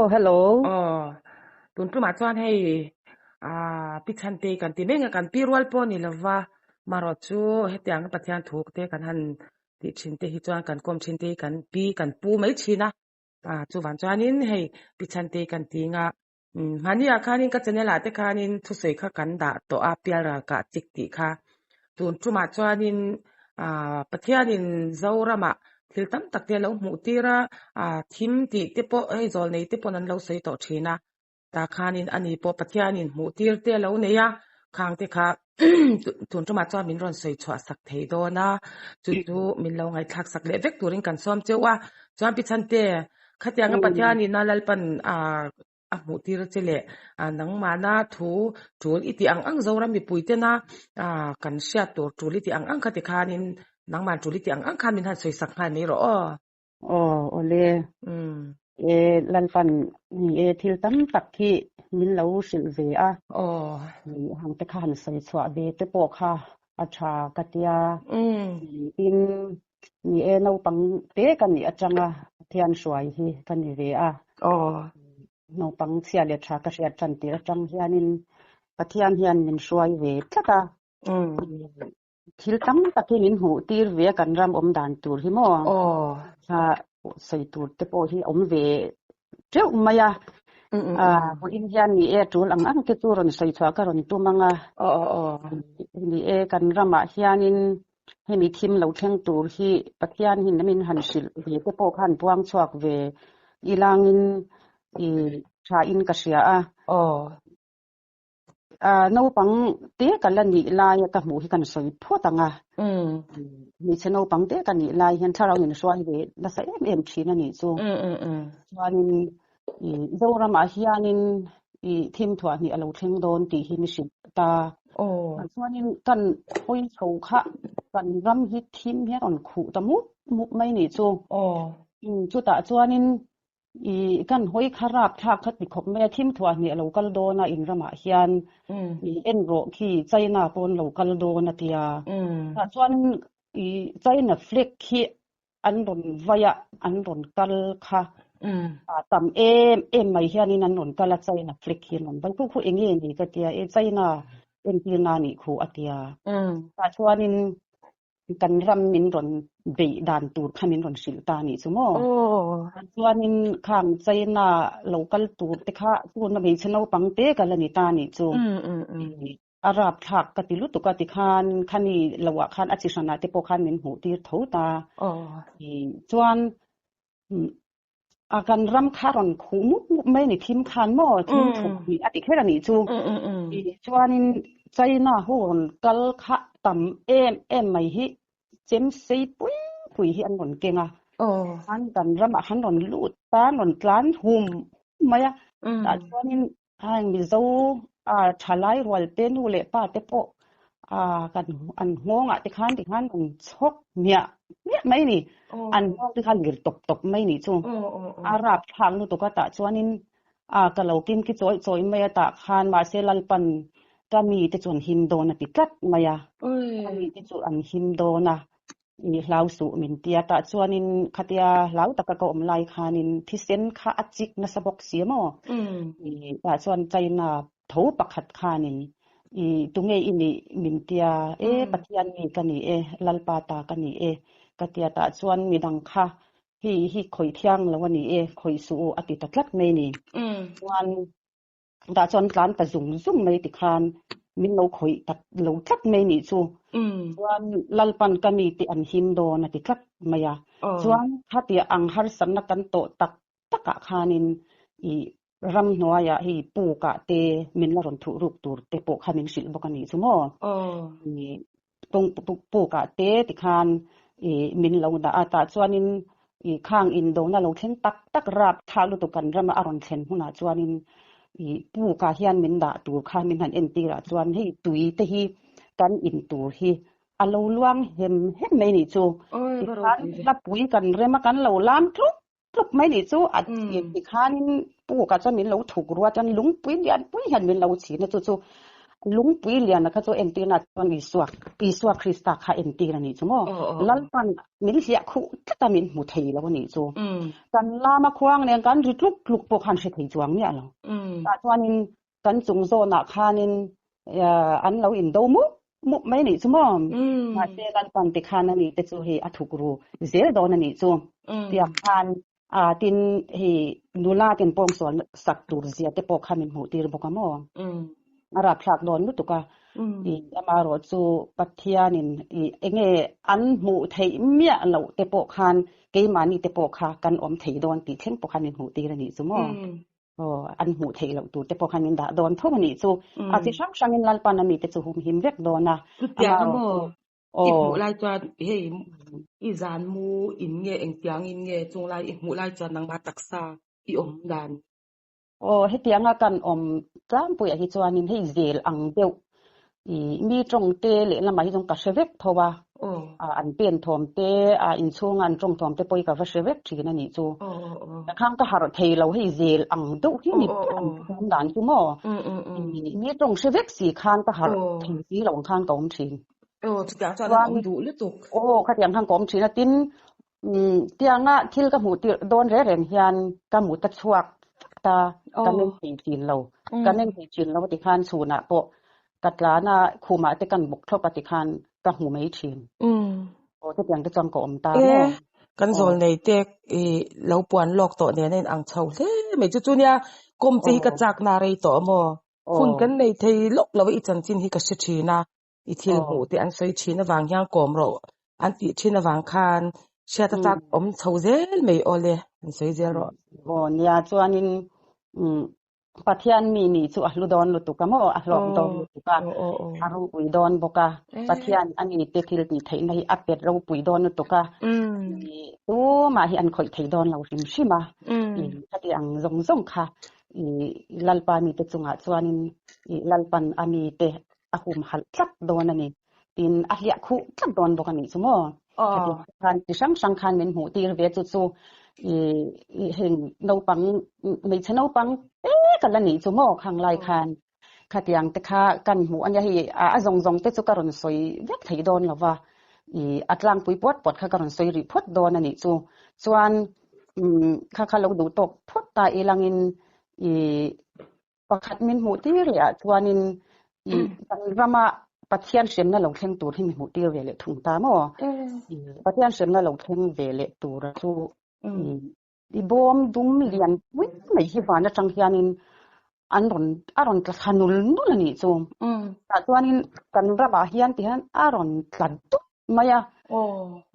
Aw hello. Aw tun tumah chuan hei ah pi Chhantei kan ti mai ang a kan pi rual pawh a ni lova marawh chu hetiang Pathian thu te kan han tih thin te hi chuan kan kawm thin te hi kan pi kan pu mai thin a ah chuvang chuanin hei pi Chhantei kan ti ang a umm hmani ah khanin ka channel ah te khanin thusawi kha kan dah tawh a pialral kah chik tih kha tun tumah chuanin ah Pathianin Zoramah thil tam tak te a lo hmuh tir a ah thim tih te pawh hei zawl nei te pawn an lo sawi tawh thin a tah khanin ani pawh Pathianin hmuh tir te a lo nei a khang te kha tun tumah chuan min rawn sawi chhuah sak thei dawn a chu chu min lo ngaihthlak sak leh vek turin kan sawm cheu a chuan pi Chhante khatianga Pathianin a Lalpan ah a hmuh tir che leh ah nangmahna thu tul i tih ang ang Zoram mipui tena ah kan hriat tur tul i tih ang ang kha tikhanin nangmah tul i tih ang ang khan min han sawi sak nghal mai rawh aw. Aw awle. Umm. E Lalpan ni e thil tam tak hi min lo hrilh ve a. Aw. Hang te kha han sawi chhuah ve te pawh kha a tha ka tia. Umm. Tin ni e naupang te ka nih atanga Pathian hruai hi ka ni ve a. Aw. Naupang chhia leh tha ka hriat tan tir atang hianin Pathian hian min hruai ve tlat a. Umm. Thil tam tak hi min hmuh tir ve a kan ram awm dan tur hi maw? Aw. Kha sawi tur te pawh hi awm ve teuh mai a. Umm. Vawiin hian ni e tul ang ang te chu rawn sawi chhuah ka rawn tum ang a. Aw aw aw. Ni e kan ramah hianin hemi thim lo thleng tur hi Pathian hin min han hrilh ve te pawh khan puang chhuak ve ilangin i tha in ka hria a. Aw. Naupang te ka la nih lai a ka hmuh hi kan sawi phawt ang a. Hmeichhe naupang te ka nih lai hian thlarau in hruai ve nasa em em thin a nih chu. Chuanin Zoramah hianin i thim thuah hnih a lo thleng dawn tih hi mi hrilh ta. Chuanin kan hawi chho kha kan ram hi thim hian rawn khuh ta mup mup mai nih chu. Chutah chuanin I kan hawi kha rap thlak kha ti khawp mai a, thim thuah hnih a lo kal dawn a in ramah hian i en rawh khi China pawn lo kal dawn a tia. Tah chuan i China flag khi an rawn vai a, an rawn kal kha a tam em em mai hianin an rawn kal a China flag hi an rawn vai. Khu khu eng nge ni ka tia e China entirna a nih khu a tia. Tah chuanin kan ram min rawn beih dan tur kha min rawn hrilh ta anih chu maw? Chuanin khang China lo kal tur te kha tuna hmeichhe naupang te ka la ni ta anih chu. A rapthlak ka ti lutuk a tikhan khani loah khan a chi hranah te pawh khan min hmuh tir tho ta. Chuan A kan ram kha rawn khuh mup mup mai a ni thim khan maw thim thup hnih a ti kher a nih chu. Chuanin China ho rawn kal kha tam em em mai hi chem sei pui pui hi an rawn keng a. An kan ramah khan rawn lut ta an rawn tlan hum mai a. Tah chuanin Heng Mizo thalai rual te nu leh pa te pawh kan an nghawngah te khan tikhan an chhawk hmiah hmiah mai a ni. An nghawng te khan lir tawp tawp mai a nih chu. A rapthlak lutuk a tah chuanin ka lo kim khi chawi chawi mai a tah khan mahse Lalpan ka mite chu an him dawn a ti tlat mai a. Ka mite chu an him dawn a. I hlau suh min tia tah chuanin khatia hlau taka ka awm lai khanin thisen kha a chik nasa bawk si maw? I tah chuan China tho pakhat khanin i tunge i nih min tia e Pathian mi ka ni e Lalpa ta ka ni e ka tia tah chuan midang kha hei hi khawih thiang lo a ni e khawih suh u a ti ta tlat mai ni. Chuan Tah chuan tlan ta zung zung mai tikhan min lo khawih tak lo tlat mai nih chu. Chuan Lalpan ka mi te an him dawn a ti tlat mai a. Chuan khatia ang harsatna kan tawh tak takah khanin i ramhnuaiah hei pukah te min la rawn thuh ruk tur te pawh kha min hrilh bawk a nih chu maw. Kawng pukah te tikhan i min lo dah a, tah chuanin i khang indona lo thleng tak tak rap thlak lutuk kan rama a rawn thlen hunah chuanin i pukah hian min dah tur kha min han entir ah chuan hei tui te hi kan in tur hi a lo luang hem hem mai nih chu. Tikhan hlapui kan rem a kan lo lam tluk tluk mai nih chu a tikhanin pukah chuan min lo thuk ruat chuan lungpui lianpui hian min lo chhin a chu chu. Lungpui liana kha chu entirna chuan Isua, Isua Krista kha entir a nih chu maw? Lalpan min hliah khuh tlat a min hmu thei lo a nih chu. Kan lama khuang nen kan ri tluk tluk pawh khan hre thei chuang miah lo. Tah chuanin kan chung zawnah khanin an lo indo mup mup mai a nih chu maw? Mahse Lalpan tikhan a nih te chu hei a thuk ru zel dawn a nih chu. Tiang khan A tin hei nula ten pawngsual sak tur zia te pawh kha min hmuh tir bawk a maw? A rapthlak dawn lutuk a. I amaherawh chu Pathianin i enge an hmuh theih miah loh te pawh khan keimahni te pawh kha kan awm thei dawn tih thleng pawh khan min hmuh tir a nih chu maw? Aw an hmuh theih loh tur te pawh khan min dah dawn tho a nih chu. A chi hrang hrangin Lalpan a mite chu humhim vek dawn a. Chutiang a maw? I hmuh lai chuan hei i zan mu in nge engtiang in nge chung lai i hmuh lai chuan nangmah taksa i awm dan? Aw hetianga kan awm tlangpuiah hi chuanin hei zel ang deuh i mi tawng te lehlamah hi chuan ka hre vek tho a, an pen thawm te a inchhunga an tawng thawm te pawh hi ka va hre vek thin a nih chu. Khang ka harh thei lo hei zel ang deuh hi ni ber ang awm dan chu maw? Mi tawng hre vek si khan ka harh thei si lo ang khan ka awm thin. Aw chutiang chuan an awm duh lutuk. Aw khatiang khan ka awm thin a tin tianga thil ka hmuh tirh dawn reng reng hian ka mut a chhuak ta ka men thei thin lo. Ka men thei thin lo tikhan chhunah pawh ka tlan a khumah te kan bawk thlawp a tikhan ka hmu mai thin. Aw chutiang te chuan ka awm ta maw. Kan zawl nei te i lo puan lawk tawh nen a in ang chho hle mai chu chu nia kawm che hi ka chak na rei tawh maw. Hun kan nei thei lawk lo a i chanchin hi ka hre thin a. I thil hmuh te an sawi thin avang hian kawm rawh an tih thin avang khan hriat a chak awm chho zel mai aw le an sawi zel rawh. Aw nia chuanin Pathian mi nih chu a hlu dawn lutuk a maw a hlawk dawn lutuk a a ropui dawn bawk a Pathian a ni te thil tih theihna hi a pet ropui dawn lutuk a tumah hi an khawih thei dawn lo hrim hrim a khati ang zawng zawng kha i Lalpa mite chungah chuanin i Lalpan a mite a humhalh tlat dawn a ni. Tin, a hliah khuh tlat dawn bawk a nih chu maw? Khati khan chi hrang hrang khan min hmuh tir ve chu chu i heng naupang hmeichhe naupang te ka la nih chu maw khang lai khan khatiang te kha kan hmuh a nia hei a zawng zawng te chu ka rawn sawi vek thei dawn lo va i a tlangpui puat puat kha ka rawn sawi rih phawt dawn a nih chu. Chuan kha kha lo duh tawk phawt ta ilangin i Pakhat min hmuh tir leh ah chuanin i kan rama Pathian hremna lo thleng tur hi mi hmuh tir ve leh thung ta maw? Pathian hremna lo thleng ve leh tur chu i bawm dum lian pui mai hi van atang hianin an rawn a rawn tla thla nul nul a nih chu. Tah chuanin kan ramah hian ti hian a rawn tla dup mai a.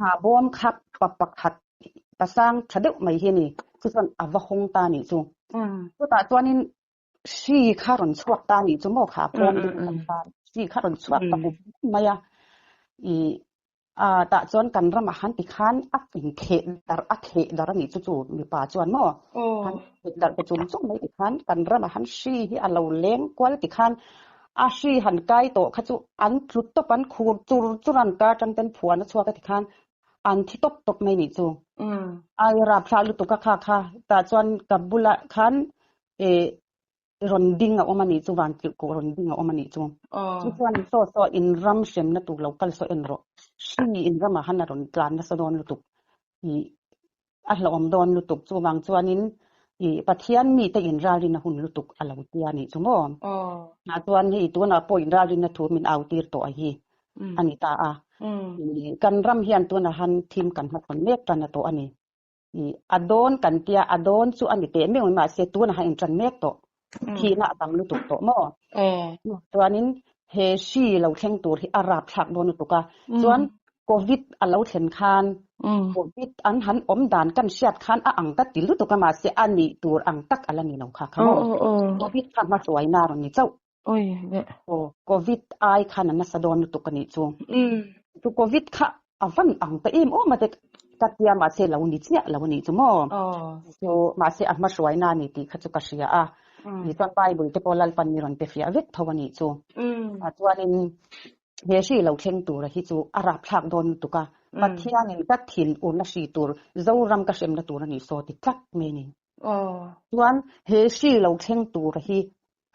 Ha bawm kha pa pakhat pasang tha deuh mai hi a ni. Chu chuan a va hawng ta a nih chu. Chutah chuanin hri kha rawn chhuak ta a nih chu maw kha a pawm deuh kan khan hri kha rawn chhuak ta hum mai a. I a tah chuan kan ramah han ti khan a intheh darh a theh darh a nih chu chu mipa chuan maw han theh darh ta chum chum mai ti khan kan ramah han hri hi a lo leng kual ti khan a hri han kai tawh kha chu an tlu tawp an khur chur chur an kar tang ten phuan a chhuak a ti khan an thi tawp tawp mai nih chu. Ai rapthla lutuk a kha kha tah chuan ka bulah khan eh rawn ding a awm a nih chu van tluk ko rawn ding a awm a nih chu. Chu chuan saw saw in ram hremna tur lo kal saw en rawh. Hri in ramah han a rawn tlan nasa dawn lutuk. I a hlauhawm dawn lutuk chuvang chuanin i Pathian mite inralrin a hun lutuk a lo tia nih chu maw. Tah chuan hei tunah pawh inralrinna thu min au tir tawh a hi a ni ta a. Kan ram hian tunah han thim kan hmachhawn mek tan a tawh a ni. I a dawn kan tia a dawn chu a ni teh meuh mahse tunah han intan mek tawh. Thihna a tam lutuk tawh maw. Chuanin he hri lo thleng tur hi a rapthlak dawn lutuk a. Chuan Covid a lo thlen khan Covid an han awm dan kan hriat khan a ang ka ti lutuk a mahse a nih tur ang tak a la ni lo kha kha maw. Covid kha hmahruaina rawn ni chauh. Aw Covid ai khan a nasa dawn lutuk a nih chu. Chu Covid kha a van ang ta em awm a te ka tia mahse lo ni chiah lo a nih chu maw. Chu mahse a hmahruaina a ni tih kha chu ka hria a. Ni chuan Bible te pawh Lalpan mi rawn pe fiah vek tho a nih chu. Chuanin he hri lo thleng tura hi chu a rapthlak dawn lutuk a. Pathianin ka thin urna hri tur Zoram ka hremna tur a nih saw ti tlat mai a ni. Chuan he hri lo thleng tura hi.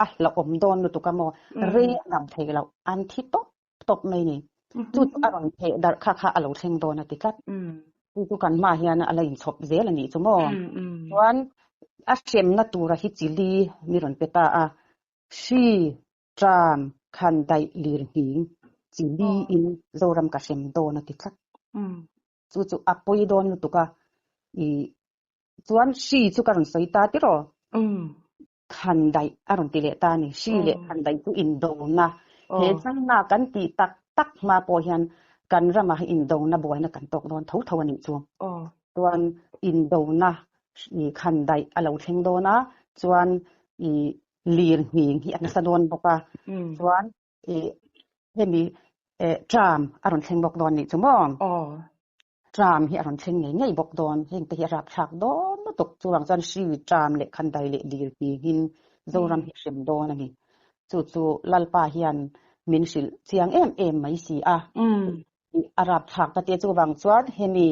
a hlauhawm dawn lutuk a maw, rei a dam thei loh, an thi tawp tawp mai ni. Chu chu a rawn theh darh kha kha a lo thleng dawn a ti tlat. Chu chu kan hmaah hian a la inchhawp zel a nih chu maw. Chuan a hremna tura hi chili mi rawn pe ta a, hri Tram khan daih lir nghing chili in Zoram ka hrem dawn a ti tlat. Chu chu a pawi dawn lutuk a, i chuan hri chu ka rawn sawi ta tiraw? Khan daih a rawn ti leh ta a ni. Hri leh khan daih chu indona. He China kan tih tak tak hma pawh hian kan ramah hi indona buaina kan tawk dawn tho tho a nih chu. Chuan indona i khan daih a lo thleng dawn a, chuan i lir nghing hi a nasa dawn bawk a, chuan i hemi tram a rawn thleng bawk dawn nih chu maw? Tram hi a rawn thleng ngei ngei bawk dawn, heng te hi a rapthlak dawn lutuk, chuvang chuan hri tram leh khandai leh lir nghingin Zoram hi a hrem dawn a ni. Chu chu Lalpa hian min hrilh chiang em em mai si a. A rapthlak ta te chuvang chuan hemi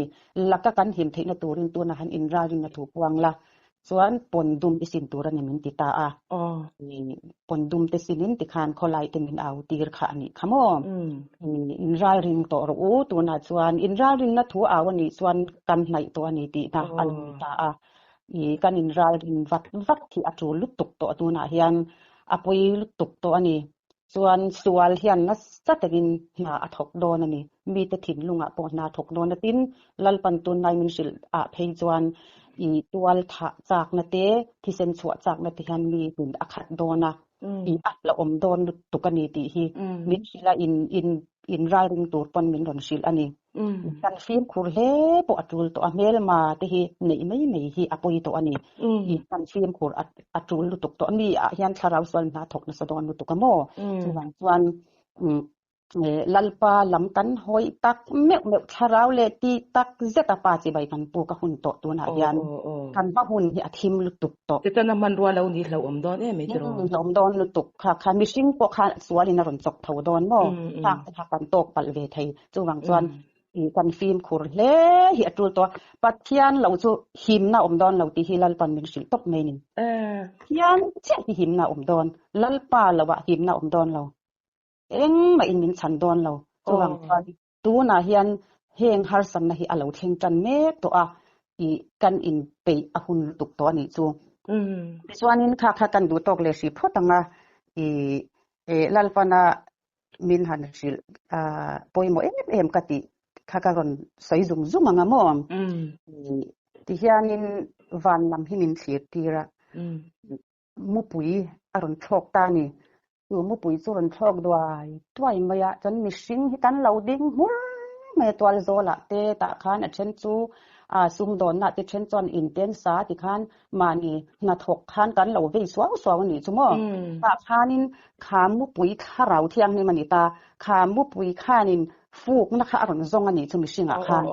laka kan him theihna turin tuna han inralrin a thu puang la chuan pawn dum i sin tur a ni min ti ta a. Pawn dum te sinin tikhan khawlai te min au tir kha a nih kha maw? Inralring tawh rawh u tunah chuan inralrinna thu au a nih chuan kan hnaih tawh a ni tihna a lo ni ta a. Kan inralrin vat vat hi a tul lutuk tawh tunah hian a pawi lutuk tawh a ni. Chuan sual hian nasa takin hna a thawk dawn a ni. Mite thinlungah pawh hna a thawk dawn a. Tin, Lalpan tunlai min hrilh ah phei chuan i tual thah chakna te, thisen chhuah chakna te hian mi nun a khat dawn a, i a hlauhawm dawn lutuk a ni tih hi min hrilh a, in in in ralring tur pawn min rawn hrilh a ni. Kan fimkhur hle pawh a tul tawh a, hmelma te hi neih mai mai hi a pawi tawh a ni. Kan fimkhur a tul lutuk tawh a, mi ah hian thlarau sual hna thawk nasa dawn lutuk a maw? Chuvang chuan Lalpa lam kan hawi tak meuh meuh thlarau leh ti tak zet a pa chibai kan puk a hun tawh tunah hian kan hma hun hi a thim lutuk tawh. Tichuan a hmanrua lo ni hlauhawm dawn em mai tiraw? Hlauhawm dawn lutuk kha kha mihring pawh kha sualin a rawn chawk tho dawn maw? Khak te kha kan tawk palh ve thei. Chuvang chuan kan fimkhur hle hi a tul tawh a. Pathian lo chu himna awm dawn lo tih hi Lalpan min hrilh tawp mai ni. Pathian chiah hi himna awm dawn. Lalpa loah himna awm dawn lo. Engmah in min chhan dawn lo. Chuvang chuan tunah hian heng harsatna hi a lo thleng tan mek tawh a, i kan inpeih a hun lutuk tawh a nih chu. Tichuanin kha kha kan duh tawk leh hrih phawt ang a, i Lalpana min han hrilh pawimawh em em ka tih kha ka rawn sawi zung zung ang a maw? Tihianin van lam hi min thlir tir a. Mupui a rawn thlawk ta a ni. Chu mupui chu rawn thlawk duai duai mai a, chuan mihring hi kan lo ding hmur mai a, tual zawlah te tah khan a then chu aa sumdawnna te then chuan inten sa ti khan mahni hnathawk khan kan lo vei suau suau a nih chu maw. Tah khanin kha mupui thlarau thianghlim a ni ta, kha mupui khanin fukna kha a rawn zawng a nih chu mihringah khan.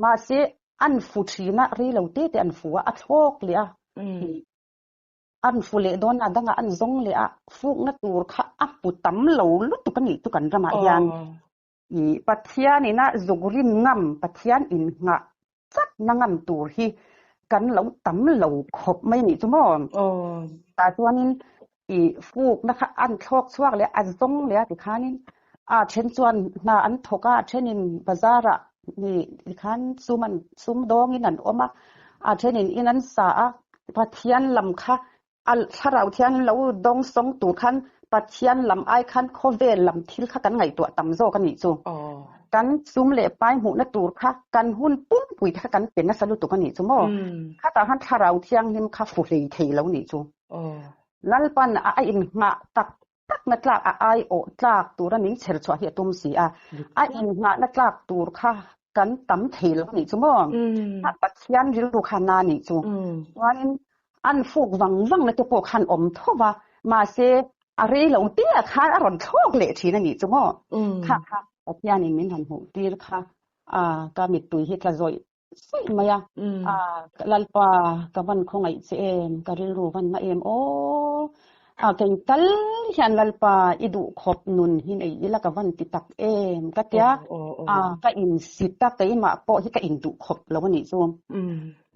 Mahse an fu thin a, rei lo te te an fu a, a thlawk leh a. An fu leh dawn a, dangah an zawng leh a, fukna tur kha a hmu tam lo lutuk a nih chu kan ramah hian. I Pathian ina zuk rin ngam, Pathian in nghah chat na ngam tur hi kan lo tam lo khawp mai nih chu maw? Tah chuanin i fukna kha an thlawk chhuak leh a, a zawng leh a tikhanin a then chuan hna an thawk a, a thenin bazar ah tikhan sum an sum dawngin an awm a, a thenin in an sa a, Pathian lam kha a thlarau thian lo dawng sawng tur khan Pathian lam ai khan khawvel lam thil kha kan ngaihtuah tam zawk a nih chu. Kan sum leh pai hmuhna tur kha kan hun pumpui te kha kan pe nasa lutuk a nih chu maw? Khatah khan thlarau thianghlim kha fu hlei thei lo nih chu. Lalpan a innghah tak takna tlak a aiawh tlak tura min chher chhuah hi a tum si a, a innghahna tlak tur kha kan tam thei lo anih chu maw? Pathian rilru kha na anih chu. Chuanin an fuk vang vang na te pawh khan awm tho va, mahse a rei lo te ah khan a rawn thlawk leh thin anih chu maw? Kha kha Pathianin min han hmuh tir kha a ka mittui hi tla zawih sawi mai a, a Lalpa ka van khawngaih che em, ka rilru van na em aw. A kei tal hian Lalpa i duhkhawp nun hi nei ila ka van ti tak em ka tia a ka insit a keimah pawh hi ka induhkhawp lo a nih chu.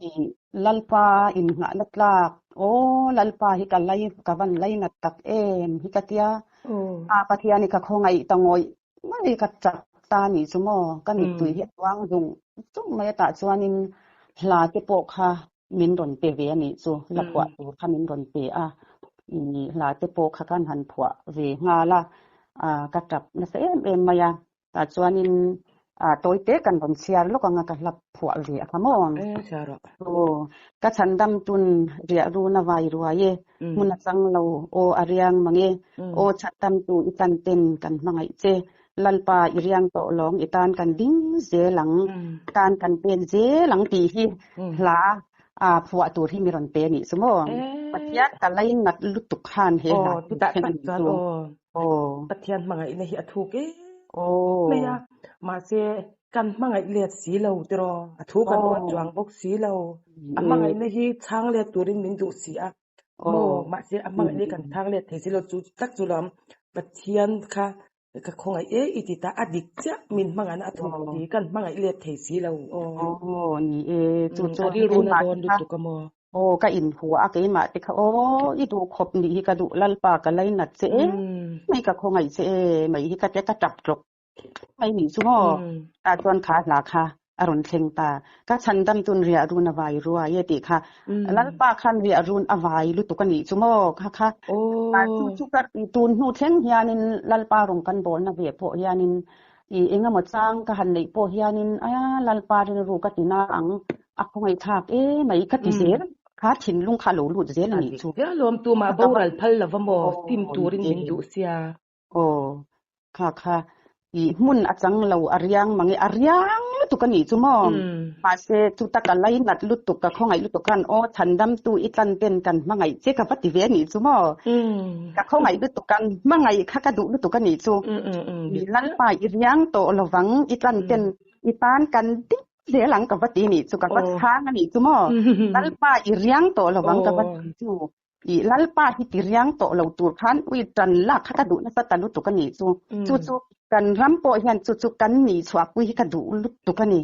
I Lalpa innghahna tlak aw Lalpa hi ka lai ka van lainat tak em hi ka tia a Pathian hi ka khawngaih ta ngawih mai ka chak ta nih chu maw ka mittui hi a tuang zung zung mai a tah chuanin hla te pawh kha min rawn pe ve a nih chu la phuah tur kha min rawn pe a hla te pawh kha kan han phuah ve nghal a ka tap nasa em em mai a tah chuanin tawi te kan rawn chhiar lawk anga ka hla phuah ve a kha maw ka chhandam tun riah run a vai ruai e hmun a chang lo aw a riang mang e aw chhandam tu i tan ten kan hmangaih che Lalpa i riang tawh lawng i tan kan ding zel ang, tan kan pen zel ang tih hi hla a phuah tur hi mi rawn pe a nih chu maw? Pathian ka lainat lutuk khan he hla hi thleng a nih chu. Pathian hmangaihna hi a thuk em mai a, mahse kan hmangaih let si lo tiraw, a thu kan awt chuang bawk si lo, a hmangaihna hi chhang let turin min duh si a, maw? Mahse a hmangaihna hi kan chhang let thei si lo, chu tak chu lawm Pathian kha Ka khawngaih e i ti ta, a dik chiah min hmangaihna a thawk ti, kan hmangaih let thei si lo aw. Aw ni e, chu chu a rilru na dawn lutuk a maw. Aw ka inhua a keimah te kha aw i duh khawp nih hi ka duh Lalpa ka lainat che e mai ka khawngaih che e mai hi ka tia ka tap tlawk mai nih chu maw. Tah chuan kha hla kha a rawn thleng ta. Ka chhandam tun riah run a vai ruai e tih kha. Lalpa khan riah run a vai lutuk a nih chu maw? Kha kha. Chu chu ka tun hnu thleng hianin Lalpa rawn kan bawlna ve pawh hianin i engemaw chang ka han neih pawh hianin a Lalpa rilru ka ti na ang a khawngaihthlak e mai ka ti zel. Kha thinlung kha a lo lut zel a nih chu. A dik viau lawm tumah boral phal lova maw sim turin min duh sia. Aw, kha kha i hmun a chang lo a riang mang e, a riang lutuk a nih chu maw? Mahse, chuta ka lainat lutuk, ka khawngaih lutuk khan aw chhandamtu i tlan ten kan hmangaih che ka va ti ve a nih chu maw? Ka khawngaih lutuk kan hmangaih kha ka duh lutuk a nih chu. Lalpa i riang tawh lovang i tlan ten i tan kan ding zel ang ka va ti a nih chu, ka va chhang a nih chu maw? Lalpa i riang tawh lovang ka va ti chu. I Lalpa hi ti riang tawh lo tur khan ui tan lak kha ka duh nasa ta lutuk a nih chu. Chu chu kan ram pawh hian chu chu kan nih chhuahpui hi ka duh lutuk a ni.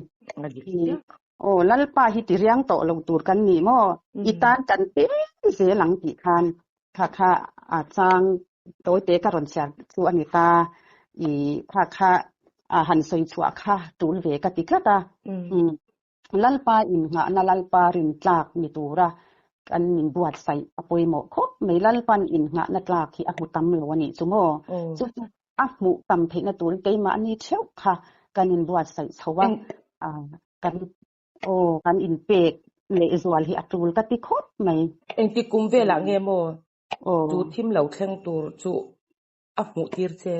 Aw Lalpa hi ti riang tawh lo tur kan ni maw? I tan kan peng zel ang tih khan kha kha a chang tawite ka rawn chhiar chu a ni ta. I kha kha a han sawi chhuah kha tul ve ka ti tlat a. Lalpa innghahna Lalpa rintlak ni tura kan inbuatsaih a pawimawh khawp mai. Lalpa'n innghahna tlak hi a hmu tam lo a nih chu maw? Chu chu a hmuh tam theihna turin keimahni theuh kha kan inbuatsaih chho a, kan aw kan inpek lehzual hi a tul ka ti khawp mai. Engtik kum velah nge maw chu thim lo thleng tur chu a hmuh tir che?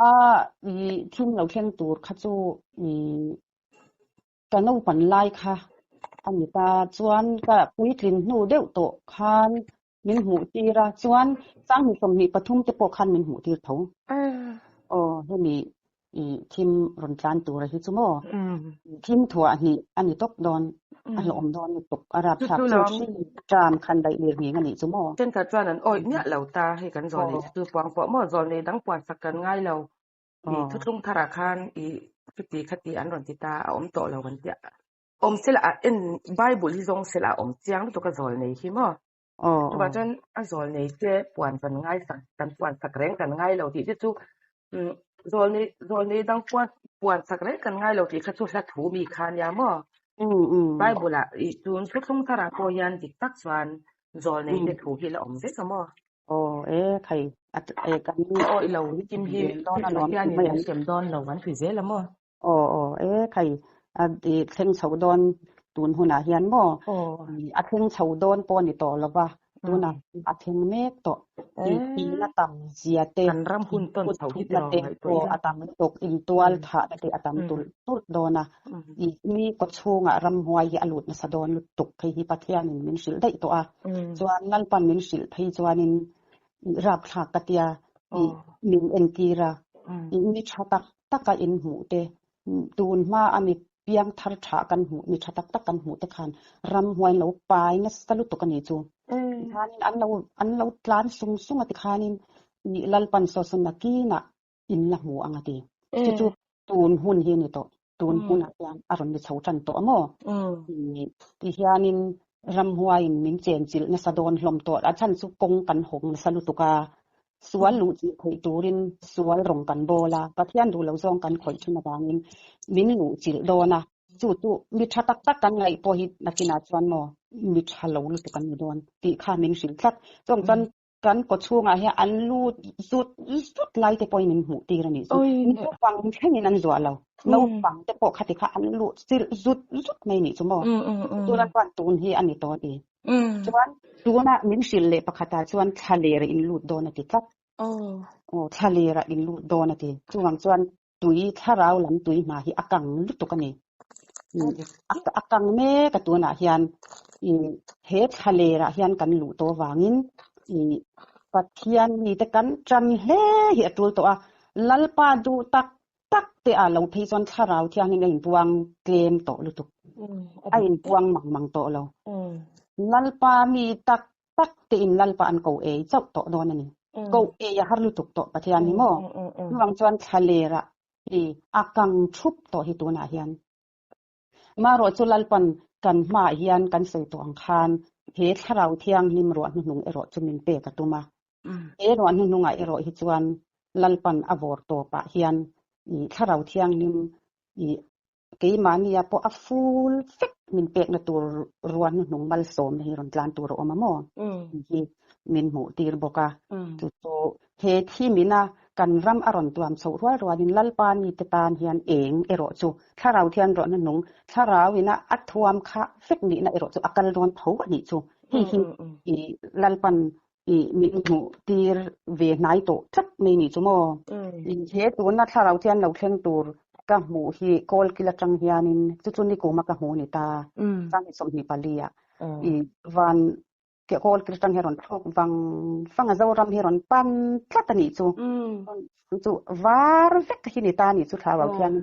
A i thim lo thleng tur kha chu i ka naupan lai kha a ni ta. Chuan ka puitlin hnu deuh tawh khan min hmuh tir a, chuan sanghnih 23 te pawh khan min hmuh tir tho. Aw hemi i thim rawn tlan tura hi chu maw? Thim thuah hnih a ni tawp dawn. A hlawhawm dawn lutuk a rapthlak chu hri tram khan daih lir nghing a nih chu maw? Thenkhat chuan an awih miah lo ta, hei kan zawl nei chu puang pawh maw zawl nei dang puan sak kan ngai lo i thuthlung tharah khan i chuti khati an rawn ti ta a awm tawh lo kan tia awm sela a en Bible hi zawng sela a awm chiang lutuk a zawl nei hi maw chuvah chuan a zawl nei te puan kan ngai sak kan puan sak reng kan ngai lo tih te chu Zawl nei zawl nei dang puan puan sak reng kan ngai lo tih kha chu hla thu mi kha nia maw? Bible ah ih tun thuthlung tharah pawh hian dik tak chuan zawl nei te thu hi la awm vek a maw? Aw e khai a e kan Aw i lo kim hi Pathian in min hrem dawn lo an ti zel a maw? Aw aw e khai a i thleng chho dawn tun hunah hian maw a thleng chho dawn pawh a ni tawh lo va tunah a thleng mek tawh i tihna tam zia te kan ram hun tawn chho hi te pawh a tam lutuk intual thahna te a tam tulh tulh dawn a i mi kawchhungah ramhuai hi a lut nasa dawn lutuk phei hi Pathianin min hrilh daih tawh a chuan Lalpan min hrilh phei chuanin rapthlak ka tia i min entir a i mi tha tak taka in hmuh te tun hma a mi. Piangthar tha kan hmuh, mi tha tak tak kan hmuh te khan ramhuai an lo pai nasa lutuk a nih chu. Tikhanin an lo an lo tlan sung sung a tikhanin ih Lalpan saw saw nakinah in la hmu ang a ti. Chu chu tun hun hi a ni tawh. Tun hunah hian a rawn ni chho tan tawh a maw? Ih tihianin ramhuaiin min chenchilh nasa dawn hlawm tawh. A chhan chu kawng kan hawng nasa lutuk a. Sual luh chilh theih turin sual rawng kan bawl a, Pathian duh lo zawng kan khawih thin avangin min luh chilh dawn a, chu chu mi tha tak tak kan ngaih pawh hi nakinah chuan maw mi tha lo lutuk an ni dawn tih kha min hrilh tlat. Chuvang chuan kan kaw chhungah hian an lut zut zut lai te pawhin min hmuh tir a nih chu. Naupang thlengin an zuah lo. Naupang te pawh khati kha an luh chilh zut zut mai nih chu maw. Tuna chuan tun hi a ni tawh a ti. Chuan tuna min hrilh leh pakhatah chuan thla ler in lut dawn a ti tlat. Aw thla lerah in lut dawn a ti. Chuvang chuan tui thlarau lam tui hma hi a kang lutuk a ni. A kang mek a tunah hian he thla lerah hian kan luh tawh vangin Pathian mite kan tan hle hi a tul tawh a. Lalpa duh tak tak te ah lo phei chuan thlarau thiangin a inpuang tlem tawh lutuk. A inpuang mang mang tawh lo. Lalpa mi tak tak te in Lalpa an ko ei chauh tawh dawn a ni. Ko ei a har lutuk tawh Pathian hi maw? Chuvang chuan thlaler ah i a kang thup tawh hi tunah hian. Marawh chu Lalpan kan hmaah hian kan sawi tawh ang khan he thlarau thianghlim ruah hnuhnung erawh chu min pek a tum a. He ruah hnuhnungah erawh hi chuan Lalpan a vawr tawpah hian i thlarau thianghlim i keimahnia pawh a ful vek min pekna tur ruah hnuhnung malsawmna hi rawn tlan tur a awm a maw? Tih hi min hmuh tir bawk a. Chu chu he thi mina kan ram a rawn tuam chhoh rual rualin Lalpa mite tan hian eng erawh chu thlarau thian rawhna nung thlarau ina a thuam kha vek nihna erawh chu a kal dawn tho a nih chu. Hei hi i Lalpan i min hmuh tir ve hnai tawh tlat mai nih chu maw. He tuna thlarau thian lo thleng tur ka hmuh hi kawlkil atang hianin chu chu nikuma ka hmuh a ni ta. Sanghnih 24 ah i van Ke kawl kil atang hi a rawn thlawk vang vang a, Zoram hi a rawn pan tlat a nih chu. Chu var vek hi ni ta a nih chu thlarau thian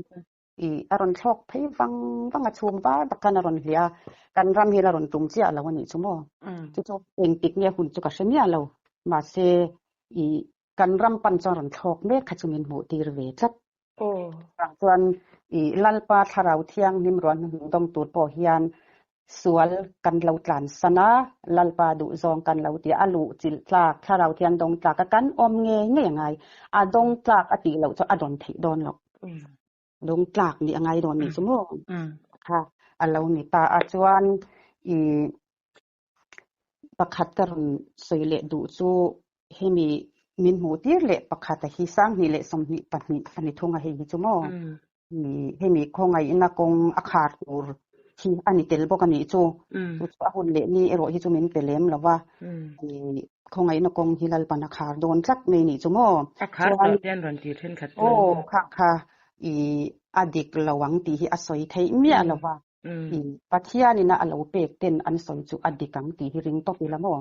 i a rawn thlawk phei vang vang a, chhum var tak khan a rawn hliah a, kan ram hi la rawn tum chiah lo a nih chu maw. Chu chu engtik nge hun chu ka hre miah lo, mahse i kan ram pan chuan rawn thlawk mek kha chu min hmuh tir ve tlat. Chuvang chuan i Lalpa Thlarau Thianghlim ruah hnuhnung dawng tur pawh hian sual kan lo tlan san a, Lalpa duhzawng kan lo ti a, a luh chilh tlak, Thlarau Thiang dawng tlak a kan awm ngei ngei a ngai. A dawng tlak a tih loh chu a dawn theih dawn loh. Dawng tlak nih a ngai dawn nih chu maw? Kha a lo ni ta a, chuan i Pakhat ka rawn sawi leh duh chu hemi min hmuh tir leh pakhat a hi 2022 a ni thung a hei hi chu maw? Hemi khawngaihna kawng a khar tur hi a ni tel bawk a nih chu. Chu chu a hun leh ni erawh hi chu min pe lem lo va. Khawngaihna kawng hi Lalpan a khar dawn tlat mai nih chu maw? A khar tawh te an rawn ti thenkhat chu. Aw kha kha i a dik lo ang tih hi a sawi theih miah lo va. I Pathianina a lo pek ten an sawi chu a dik ang tih hi ring tawp ila maw?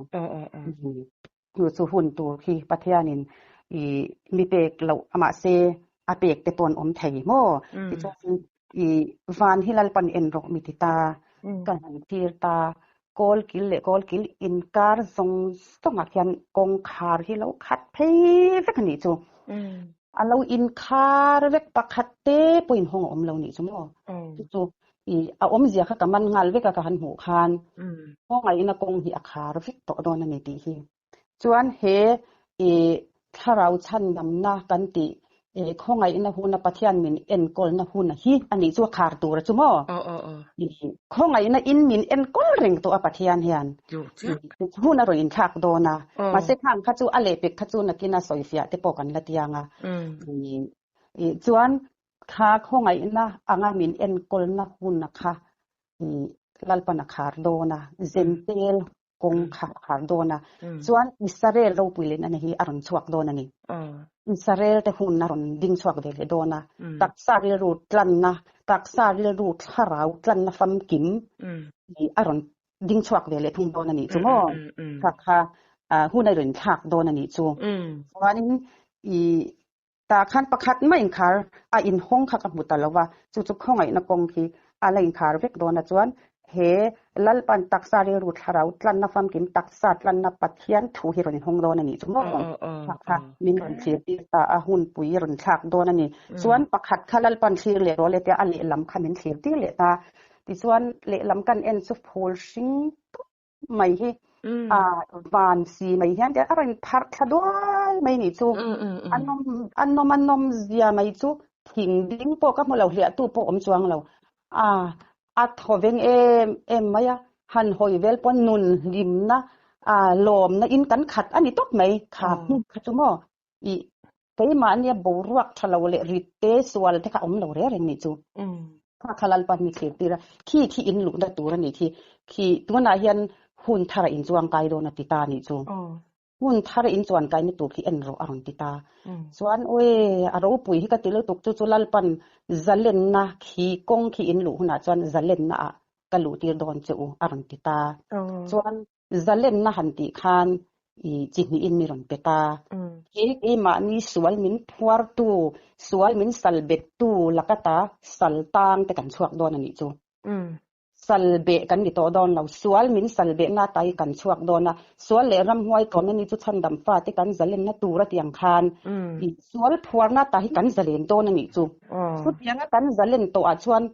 Chu chu hun tur khi Pathianin i mi pek loh mahse a pek te pawh an awm thei maw? Tichuan i van hi Lalpan en rawh mi ti ta, ka han thlir ta, kawl kil leh kawl kil inkar zawng zawngah khian kawngkhar hi lo khat phei vek a nih chu. A lo inkhar vek pakhat te pawhin hawng a awm lo nih chu maw? Chu chu i a awmzia kha ka man nghal vek a ka han hmuh khan khawngaihna kawng hi a khar vek tawh dawn a ni tih hi. Chuan he i thlarau chhandamna kan tih i khawngaihna huna Pathian min enkawlna hun hi a nih chu a khar tur a chu maw? I khawngaihna in min enkawl reng tawh a Pathian hian. Hun a rawn inthlak dawn a. Mahse khang kha chu a lehpek kha chu nakin a sawifiah te pawh kan la tiang a. I chuan kha khawngaihna anga min enkawlna hun a kha i Lalpan a khar dawn a, Zentel kawng kha a khar dawn a. Chuan Israel ropui leh nana hi a rawn chhuak dawn a ni. Israel te hun a rawn ding chhuak ve leh dawn a. Taksa rilru tlanna, taksa rilru thlarau tlanna famkim i a rawn ding chhuak ve leh thung dawn a nih chu maw? Kha kha hun a rawn thlak dawn a nih chu. Chuanin i tah khan pakhat mah inkhar a inhawng kha ka hmu ta lo va, chu chu khawngaihna kawng khi. A la inkhar vek dawn a chuan he Lalpan taksa rilru thlarau tlanna famkim taksa tlanna Pathian thu hi rawn inhawng dawn a nih chu maw? Kha kha min rawn thlir tir ta a, hunpui rawn thlak dawn a ni. Chuan pakhat kha Lalpan thlir leh rawh le tia a lehlam kha min thlir tir leh ta. Tichuan lehlam kan en chu phul hring tawp mai hi a van si mai hian a rawn pharh thla duai mai nih chu a nawm a nawm a nawm zia mai chu thing ding pawh ka hmu lo hliah tu pawh awm chuang lo a a thaw veng em em mai a han hawi vel pawn nun hlimna a lawmna in kan khat a ni tawp mai kha hmun kha chu maw ih keimahnia boruak tha lo leh rit te sual te kha awm lo reng reng nih chu. Kha kha Lalpa mi thlir tir a, khi khi in luhna tur a nih khi, khi tunah hian hun thar a inchuang kai dawn a ti ta nih chu. Hun thar a inchuan kaina tur khi en rawh a rawn ti ta. Chuan awi a ropui hi ka ti lutuk chu chu Lalpan zalenna khi kawng khi in luh hunah chuan zalenna ah ka luh tir dawn che u a rawn ti ta. Chuan Zalenna han tih khan i chi hnihin mi rawn pe ta. He keimahni sual min phuartu, sual min sal bettu lakata sal tang te kan chhuak dawn a nih chu. Sal beh kan ni tawh dawn lo, sual min sal behna ata hi kan chhuak dawn a, sual leh ramhuai tawhna ni chu chhandam fate kan zalenna tur a ti ang khan i sual phuarna ata hi kan zalen dawn a nih chu. Chutianga kan zalen tawhah chuan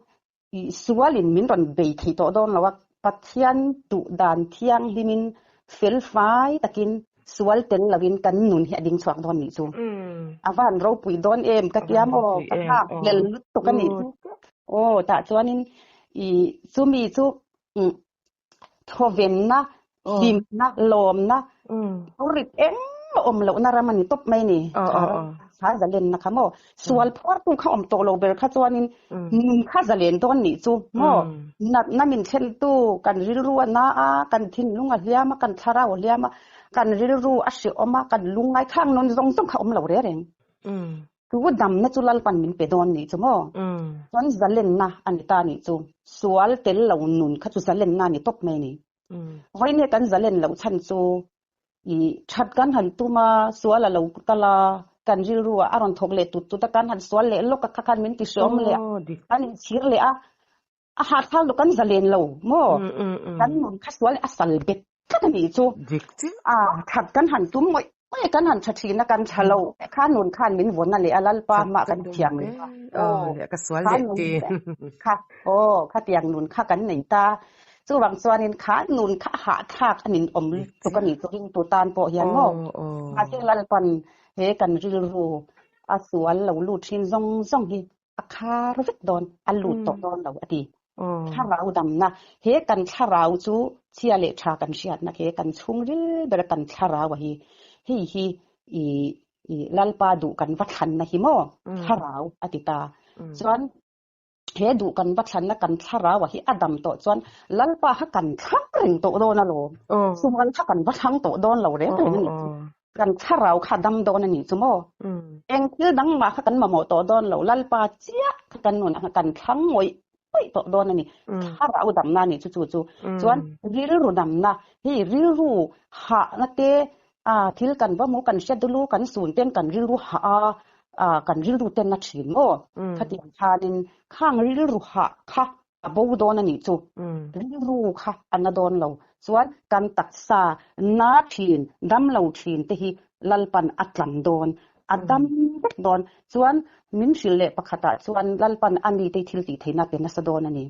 I sualin min rawn bei thei tawh dawn lo a, Pathian duh dan thianghlimin fel fai takin sual tel loin kan nun hi a ding chhuak dawn nih chu. A van ropui dawn em ka tia maw? Ka nghak hlel lutuk a nih chu. Aw tah chuanin i chumi chu thawvenna, hlimna, lawmna, rit engmah awm lohna ram a ni tawp mai ni. Kha zalenna kha maw? Sual phuartu kha awm tawh lo ber kha chuanin nun kha zalen dawn nih chu maw? Natna min thlentu kan rilru a na a, kan thinlung a hliam a, kan thlarau a hliam a, kan rilru a hrehawm a, kan lungngai khang nawn zawng zawng kha awm lo reng reng. Chu damna chu Lalpan min pe dawn nih chu maw? Chuan zalenna a ni ta nih chu. Sual tel lo nun kha chu zalenna a ni tawp mai ni. Vawiin kan zalen loh chhan chu i that kan han tum a, sual a lo kal a, kan rilru ah a rawn thawk leh tut tut a, kan han sual leh lawk a kha khan min ti hreawm leh a, kan inchhir leh a, a hahthlak lo kan zalen lo maw? Kan nun kha sual a sal bet tlat a nih chu. Dik chiah. A that kan han tum ngawih ngawih kan han tha thin a kan tha lo kha nun khan min vawn a leh a Lalpa mah kan thiam lo a. Aw ka sual leh ti. Kha aw khatiang nun kha kan nei ta. Chuvang chuanin kha nun kha hahthlak a nin awm lutuk a nih chu ringtu tan pawh hian maw. Mahse Lalpan he kan rilru a sual lo lut thin zawng zawng hi a khar vek dawn, a lut tawh dawn lo a ti. Thlarau damna, he kan thlarau chu chhia leh tha kan hriatna he kan chhungril ber kan thlarau a hi, hei hi i i Lalpa duh kan va thlanna hi maw thlarau a ti ta. Chuan he duh kan va thlanna kan thlarau a hi a dam tawh chuan Lalpa kha kan thlang reng tawh dawn alawm. Sual kha kan va thlang tawh dawn lo reng reng a ni. Kan thlarau kha dam dawn a nih chu maw? Eng thil dang mah kha kan mamawh tawh dawn lo, Lalpa chiah kha kan nun ah kan thlang ngawih ngawih tawh dawn a ni. Thlarau damna a nih chu chu chu. Chuan rilru damna, hei rilru hahna te, thil kan va hmu kan hriat dul u, kan sun ten kan rilru hah a, kan rilru ten a thin maw? Khatiang khanin khang rilru hah kha a bo dawn a nih chu. Rilru kha a na dawn lo. Chuan kan taksa na thin, dam lo thin te hi Lalpan a tlam dawn, a dam vek dawn. Chuan min hrilh leh pakhatah chuan Lalpan a mite thil tih theihna pe nasa dawn a ni.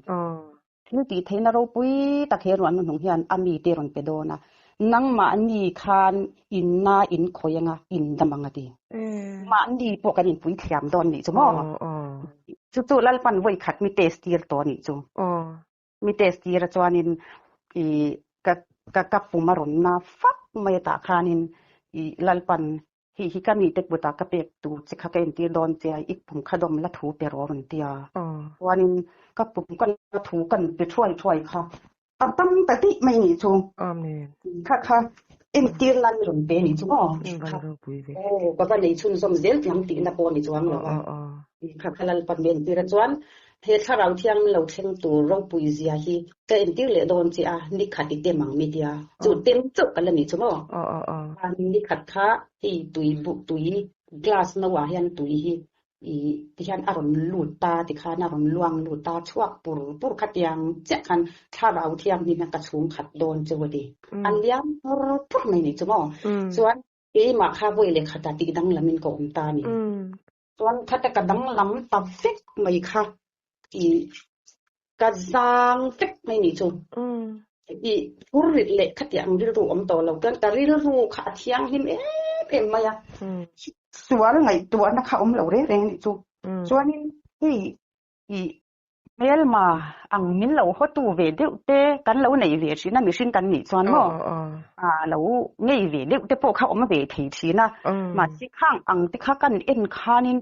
Thil tih theihna ropui tak he ruahnu hnung hian a mite rawn pe dawn a. Nangmahni khan inna in khawi anga in dam ang a ti. Mahni pawh kan inpui thiam dawn nih chu maw? Chu chu Lalpan vawi khat mi test tir tawh nih chu. Mi test tir a chuanin i ka ka ka pum a rawn na fak mai a tah khanin i Lalpan Hei hi ka mite kutah ka pek tur che kha ka entir dawn che a, i pum kha dawm la thu pe rawh a rawn ti a. Chuanin ka pum ka la thu kan pe thuai thuai kha a tam ta daih mai nih chu. Kha kha entir nan rawn pe nih chu maw? Aw ka va nei chhunzawm zel tih ang tihna pawh ni chuang lo a. Kha kha Lalpan mi entir a chuan he thlarau thiang lo thleng tur ropui zia hi ka entir leh dawn che a, ni khat i tem ang mi tia. Chu tem chauh ka la nih chu maw? Ni khat kha hei tui buk tui glass no ah hian tui hi. I tihian a rawn lut ta tikhan a rawn luang lut ta chhuak pur pur khatiang chiah khan thlarau thianghlim hian ka chhung khat dawn chu a ti. An liam pur pur mai nih chu maw? Chuan keimah kha vawi leh khatah tih danglamin ka awm ta a ni. Chuan khata ka danglam ta vek mai kha i ka zang vek mai nih chu. I phur rit leh khatiang rilru awm tawh lo chuan ka rilru kha a thianghlim em em mai a. Sual ngaihtuahna kha awm lo reng reng nih chu. Chuanin hei i hmelma ang min lo hawtu ve deuh te kan lo nei ve thin a mihring kan nih chuan maw a lo ngei ve deuh te pawh kha awm ve thei thin a. Mahse khang ang te kha kan en khanin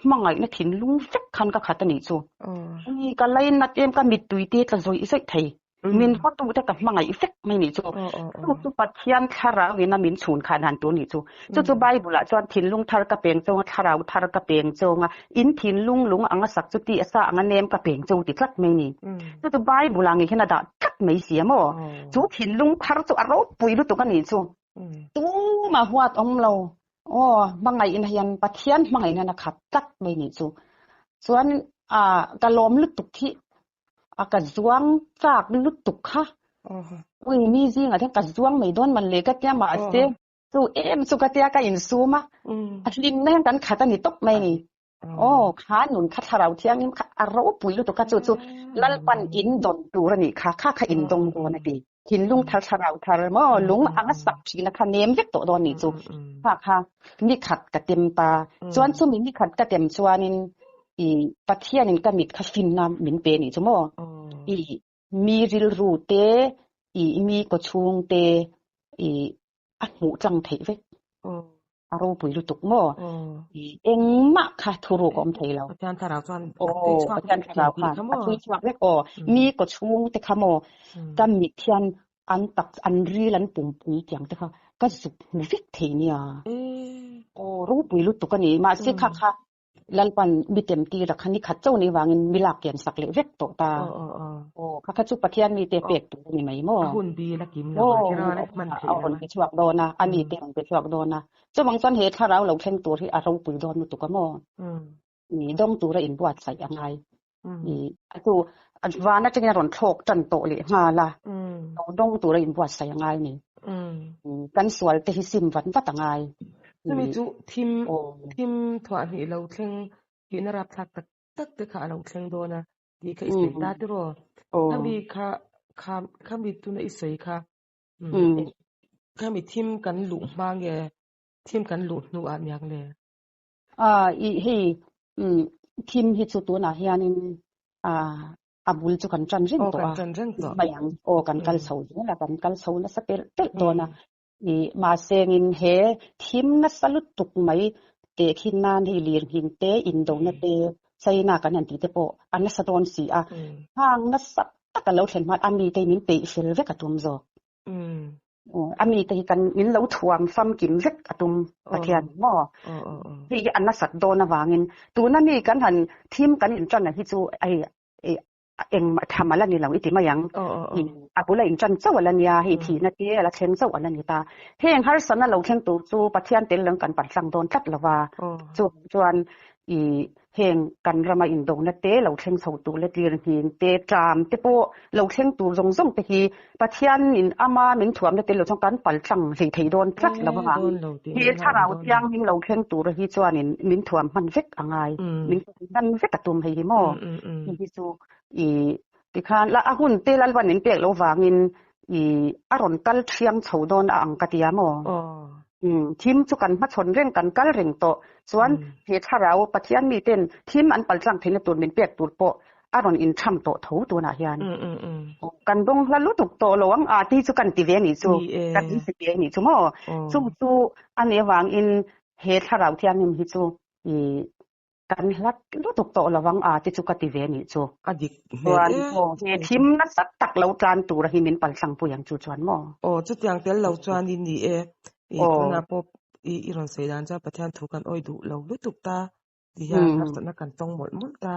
hmangaihna thinlung vek khan ka khat a nih chu. Ni ka lainat em ka mittui te tla zawih zawih thei. Min hawtu te ka hmangaih vek mai nih chu. Chu chu Pathian thlarau in a min chhun khan han tur nih chu. Chu chu Bible ah chuan thinlung thar ka peng chawng a, thlarau thar ka peng chawng a, in thinlung lung anga sak chu ti a sa anga nem ka peng chawng ti tlat mai ni. Chu chu Bible ah ngei hian a dah tlat mai si a maw. Chu thinlung thar chu a ropui lutuk a nih chu. Tumah huat awm lo. Aw, hmangaihna hian Pathian hmangaihna hian a khat tlat mai nih chu. Chuan ah ka lawm lutuk hi a ka zuang chak lutuk kha. Ui mi zingah hian ka zuang mai dawn man le ka tia mahse chu em chu ka tia ka insum a. A hlimna hian kan khat a ni tawp mai ni. Aw, kha nun kha thlarau thianghlim kha a ropui lutuk kha chu chu Lalpan in dawn tur a nih kha, kha kha in dawng dawn a ti. Thinlung thar thlarau thar maw lung anga sak thina kha nem vek tawh dawn nih chu. Kha kha ni khat ka tem ta. Chuan chumi ni khat ka tem chuanin i Pathianin ka mit kha finna min pe nih chu maw. I mi rilru te, i mi kawchhung te i a hmuh tlang theih vek. A ropui lutuk maw? Engmah kha thuruk a awm thei lo. Pathian thlarau chuan a tui chhuak Pathian thlarau khan a tui chhuak vek aw. Mi kawchhung te kha maw ka mit hian an tak an ril an pumpui tiang te kha ka zuk hmu vek thei nia. Aw ropui lutuk a ni. Mahse kha kha Lalpan mi tem tir a kha ni khat chauh ni vangin mi lak kian sak leh vek tawh ta. Aw kha kha chu Pathian mite pek tur a ni mai maw? A hun bil a kim lo a kher a, hman theih lo a. A rawn pe chhuak dawn a, a mite rawn pe chhuak dawn a. Chuvang chuan he thlarau lo thleng tur hi a ropui dawn lutuk a maw? I dawng tura inbuatsaih a ngai. I a chu van atangin a rawn thlawk tan tawh leh nghal a, lo dawng tura inbuatsaih a ngai ni. Kan sual te hi sim vat vat a ngai. Chumi chu thim thim thuah hnih lo thleng tihna rapthlak tak tak te kha a lo thleng dawn a tih kha i sawi ta tiraw? Khami kha kha khami tuna i sawi kha khami thim kan luh hma nge thim kan luh hnuah niang le? A i hei thim hi chu tunah hianin a a bul chu kan tan reng tawh a mai ang aw kan kal chho zel a kan kal chho nasa telh telh dawn a i mahsengin he thim nasa lutuk mai tehkhin nan hei lirnghing te indona te China kan han tih te pawh a nasa dawn si a hang nasa tak a lo thlen hman a mite hi min peih fel vek a tum zawk. A mite hi kan min lo thuam famkim vek a tum Pathian maw? Hei hi a nasat dawn avangin tuna mi kan han thim kan inṭan a hi chu hei engmah tham a la ni lo i ti mai ang. A bula inṭan chauh a la nia, hei thihna te a la thleng chauh a la ni ta. Heng harsatna lo thleng tur chu Pathian tel lang kan palhlang dawn tlat lo va. Chu chuan i Heng kan rama indona te lo thleng chho tur leh tlirnghing te, tram te pawh lo thleng tur zawng zawng te hi Pathianin ama min thuamna tel lo chuan kan pal tlang hlei thei dawn tlat lo avangin he thlarau thianghlim lo thleng tur hi chuanin min thuam hman vek a ngai, min hman vek a tum hei hi maw? Hei hi chu i tikhan la a hun te Lalvan min pek loh vangin i a rawn kal thiang chho dawn a ang ka tia maw? Thim chu kan hmachhawn reng kan kal reng tawh chuan he thlarau Pathian miten thim an paltlang theihna tur min pek tur pawh a rawn intham tawh tho tunah hian kan dawng hla lutuk tawh lo ang a ti chu kan ti ve anih chu kan inti ve anih chu maw chung chu a nih avangin he thlarau thianghlim hi chu i Kan hlat lutuk tawh lo ang a ti chu ka ti ve nih chu. A dik hmel Chuan e. aw he thim nasa tak lo tlan tura hi min palthlangpui ang chu chuan maw? Aw chutiang tel lo chuan i ni e. I tunah pawh i i rawn sawi dan chuan Pathian thu kan awih duh lo lutuk ta ti hian harsatna kan tawng mawlh mawlh ta.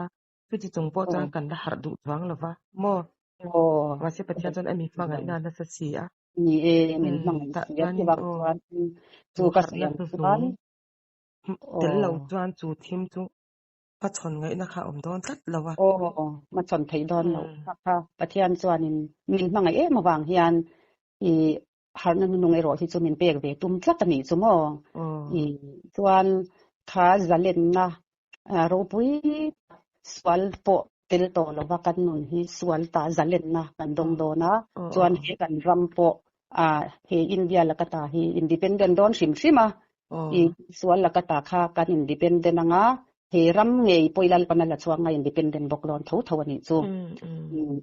Chuti chung pawh chuan kan la harh duh chuang lo va maw? Mahse Pathian chuan a mi hmangaihna a nasa si a. Ni e, min hmangaih si a chuvang chuan chu ka sawi ang chuan Tel lo chuan chu thim chu. Hmachhawn ngaihna kha a awm dawn tlat lo a. Aw, hmachhawn theih dawn loh kha kha Pathian chuanin min hmangaih em avang hian i harhna nunung erawh hi chu min pek ve tum tlat a nih chu maw? I chuan kha zalenna ropui sual pawh tel tawh lova kan nun hi sual ta zalenna kan dawng dawn a, chuan he kan ram pawh he India laka ta hi independent dawn hrim hrim a, I sual laka ta kha kan independent anga, he ram ngei pawh i Lalpan a la chhuak nga independent bawk dawn tho tho a nih chu.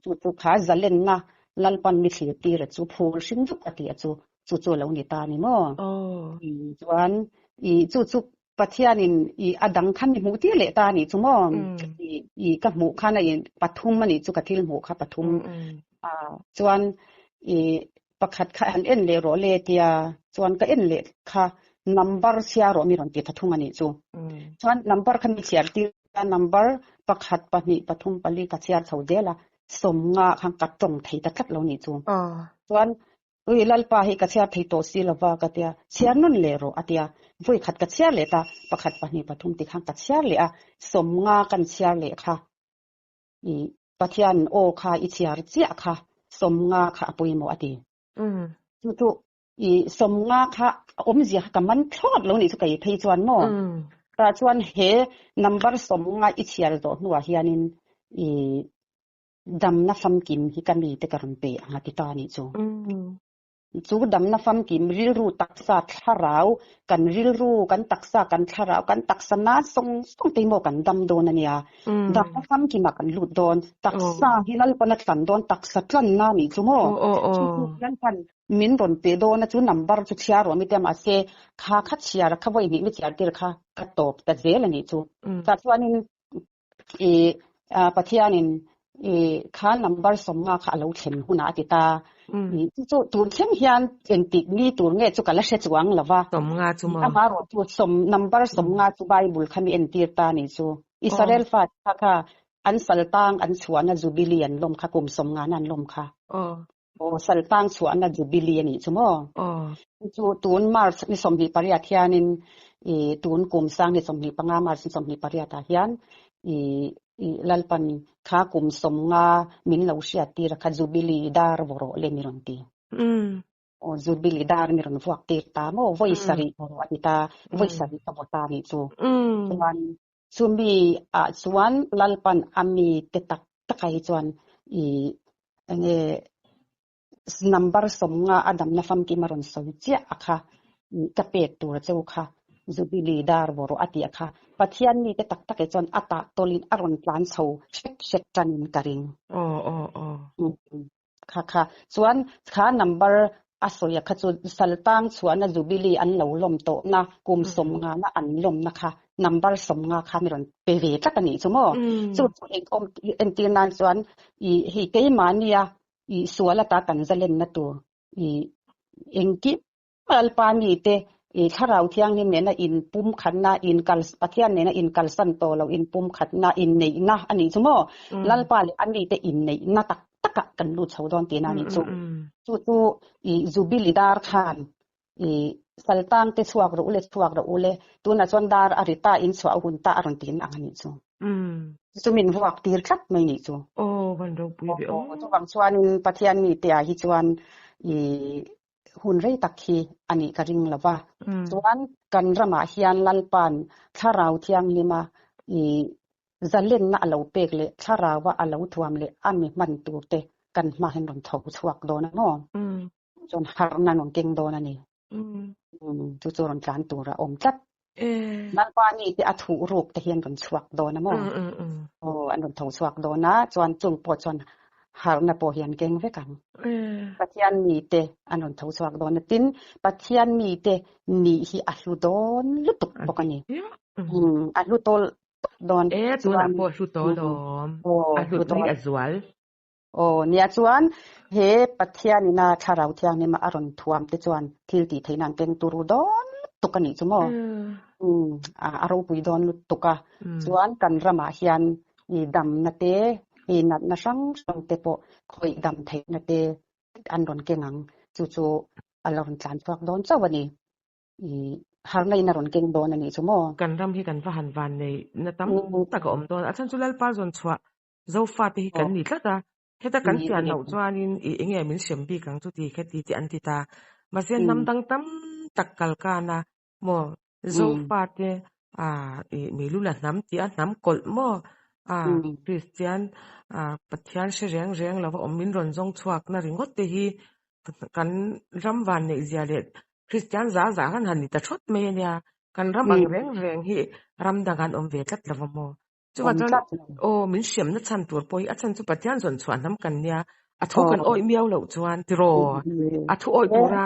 Chu chu kha zalenna Lalpan mi thlir tir a chu phul hring dup a tih a chu, chu chu a lo ni ta a ni maw? Chuan i chu chu Pathianin i a dang kha mi hmuh tir leh ta a nih chu maw? I ka hmuh khan a in pathum a nih chu ka thil hmuh kha pathum. Chuan i Pakhat kha han en leh rawh le tia chuan ka en leh kha number chhia rawh mi rawn ti tha thung a nih chu. Chuan number kha mi chhiar tir a number pakhat pahnih pathum pali ka chhiar chho zel a sawmnga khan ka tawng thei ta tlat lo nih chu. Chuan ui Lalpa hi ka chhiar thei tawh si lova ka tia chhiar nawn leh rawh a tia vawi khat ka chhiar leh ta pakhat pahnih pathum ti khan ka chhiar leh a sawmnga kan chhiar leh kha. I Pathian aw kha i chhiar chiah kha sawmnga kha a pawimawh a ti. Chu chu i sawmnga kha a awmzia kha ka man thlawt lo nih chu kei phei chuan maw? Tah chuan he number sawmnga i chhiar zawh hnuah hianin i damna famkim hi ka mite ka rawn pe ang a ti ta nih chu. Chu damna famkim rilru taksa thlarau, kan rilru, kan taksa, kan thlarau, kan taksa nan sawng sawng te hi maw kan dam dawn a nia. Damna famkimah kan lut dawn. Taksa hi Lalpan a tlan dawn, taksa tlanna a nih chu maw? Chu chu Lalpan min rawn pe dawn a, chu number chu chhiar rawh mi te mahse kha kha chhiar kha vawi hnih mi chhiar tir kha ka tawp ta zel a nih chu. Tah chuanin I Pathianin i kha number sawmnga kha a lo thlen hunah a ti ta. Chu chu tun thleng hian engtik ni tur nge chu ka la hre chuang lo va. Sawmnga chu maw? Amah erawh chu sawm number sawmnga chu Bible kha mi entir ta ni chu. Israel fa kha kha an saltang an chhuahna Jubilee an lawm kha kum sawmnga na an lawm kha. Aw saltang chhuahna Jubilee a nih chu maw? Chu tun March ni 28 hianin i tun kum sang ni 25 March ni 28 ah hian i i Lalpan kha kum 50 min lo hriat tir a kha Jubilee dar vaw rawh le mi rawn ti. Aw Jubilee dar mi rawn vuak tir ta maw? Vawi sarih vaw rawh a ti ta, vawi sarih ka vaw ta nih chu. Chuan chumi ah chuan Lalpan a mi te tak takah hi chuan i enge number 50 a damna famkim a rawn sawi chiah a kha ka pek tur cheu kha Jubilee dar vaw rawh a tih a kha Pathian mite tak tak hi chuan a tah tawlin a rawn tlan chho hrek hrek tanin ka ring. Aw aw aw. Kha kha chuan kha number a sawi a kha chu saltang chhuahna Jubilee an lo lawm tawhna kum 50 na an lawmna kha number 50 kha mi rawn pe ve tlat a nih chu maw? Chu chu eng awm entir nan chuan i hei keimahnia i sual ata kan zalenna tur i engkim Lalpa mite i thlarau thianghlim nena inpumkhatna, inkal Pathian nena inkalsan tawh loh inpumkhatna, inneihna a nih chu maw? Lalpa leh a mite inneihna tak takah kan lut chho dawn tihna a nih chu. Chu chu i Jubilee dar khan i saltang te chhuak rawh u le, chhuak rawh u le, tunah chuan dar a ri ta, in chhuah a hun ta a rawn tihna ang a nih chu. Chu min vuak tir tlat mai nih chu. Aw, van ropui ve aw. Chuvang chuanin Pathian mite ah hi chuan i hun rei tak hi a nih ka ring lo va. Chuan kan ramah hian Lalpa'n Thlarau Thianghlima i zalenna a lo pek leh Thlaraua a lo thuam leh a mi hman tur te kan hma hian rawn tho chhuak dawn a maw? Chuan harhna rawn keng dawn a ni. Chu chu rawn tlan tur a awm tlat. Lalpa ni te a thuh ruk te hian rawn chhuak dawn a maw? Aw, an rawn tho chhuak dawn a, chuan chung pawh chuan harhna pawh hi an keng vek ang. Pathian mi te an rawn tho chhuak dawn a, tin Pathian mi te nih hi a hlu dawn lutuk bawk a ni. A hlu tawl dawn. E, tunah pawh a hlu tawl awm. A hlut mai a zual. Aw, nia chuan he Pathian ina Thlarau Thianghlim a rawn thuam te chuan thil tih theihna an keng turu dawn lutuk a nih chu maw? A ropui dawn lutuk a. Chuan kan ramah hian i damna te, i natna hrang hrang te pawh khawih dam theihna te an rawn keng ang. Chu chu a la rawn tlan chhuak dawn chauh a ni. I. Harna in a rawn keng dawn a nih chu maw? Kan ram hi kan va han van nei na tam tak a awm dawn. A chhan chu Lalpa zawn chhuah Zofate hi kan ni tlat a. Heta kan pian loh chuanin i enge min hrem bik ang chu ti kha ti te an ti ta. Mahse hnam dang tam tak kal kan a maw Zofate i mi lu la hnam tih a hnam kawlh maw a Kristian Pathian hre reng reng lova awm min rawn zawng chhuak na ringawt te hi kan ram van neih zia leh Kristian za za khan han ni ta thawt mai a nia. Kan ram ang reng reng hi ram dang an awm ve tlat lo va maw. Chuvang chuan aw min hriamna chhan tur pawh hi a chhan chu Pathian zawn chhuah hnam kan nia. A thu kan awih miau loh chuan tiraw a thu awih tura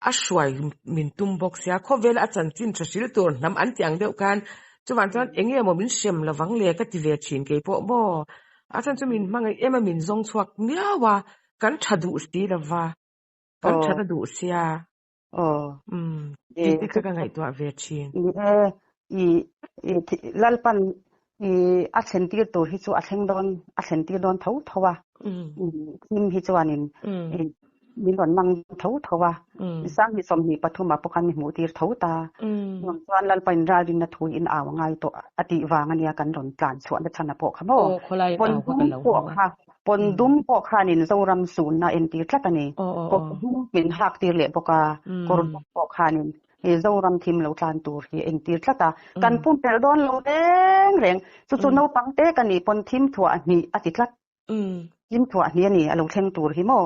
a hruai min tum bawk sia. Khawvela a chanchin tha hril tur hnam an ti ang deuh khan chuvang chuan eng nge maw min hrem lovang le ka ti ve thin kei pawh maw. A chhan chu min hmangaih em a min zawng chhuak miau a kan tha duh si lova. Kan that a duh sia. Aw. Umm. Tih te kha ka ngaihtuah ve thin. Ni e, i Lalpan i a thlen tir tur hi chu a thleng dawn, a thlen tir dawn tho tho a. Thim hi chuanin min rawn mang tho tho a. Sanghnih 23 ah pawh khan mi hmuh tir tho ta. Nuam chuan Lalpa in ralrinna thu in au a ngai tawh a tih vang ania kan rawn tlan chhuahna chhan a pawh kha maw. Pawn dum pawh kha Pawn dum pawh khanin Zoram sunna entir tlat a ni. Kawr dum min hak tir leh bawk a, kawr dum pawh khanin he Zoram thim lo tlan tur hi entir tlat a. Kan pumpelh dawn lo reng reng. Chu chu naupang te ka nih pawn thim thuah hnih a ti tlat. Thim thuah hnih a ni a lo thleng tur hi maw.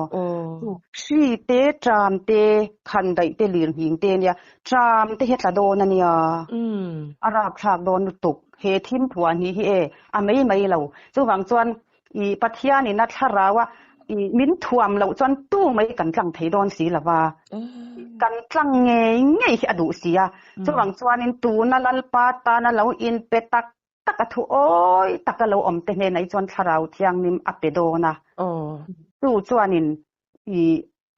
Hri te, tram te, khan daih te, lir nghing te ania. Tram te hi a tla dawn a nia. A rapthlak dawn lutuk. He thim thuah hnih hi e a mai mai lo. Chuvang chuan I Pathianin a thlarau a i min thuam loh chuan tu mai kan tlang thei dawn si lova, kan tlang ngei ngei hi a duh si a. Chuvang chuanin tuna Lalpa tana lo inpe tak tak a thu awi taka lo awm te hnenah hi chuan thlarau thianghlim a pe dawn a. Chu chuanin i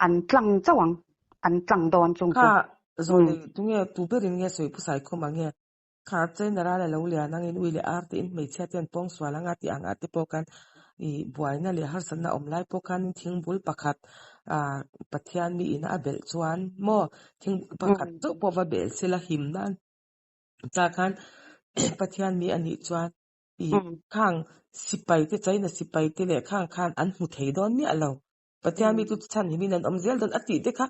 an tlang chauh ang, an tlang dawn chung chu. Kha zawn tunge tu berin nge sawi phusai khum ang nge? Kha China ral a lo lian angin ui leh ar tein hmeichhia te an pawng sual anga tih ang ah te pawh khan ih buaina leh harsatna awm lai pawh khanin thingbul pakhat ah Pathian mi ina a belh chuan maw thingbul pakhat chauh pawh va belh sela him nan ta khan Pathian mi a nih chuan ih khang sipai te China sipai te leh khang khan an hmu thei dawn miah lo. Pathian mi chu chhan himin an awm zel dawn a tih te kha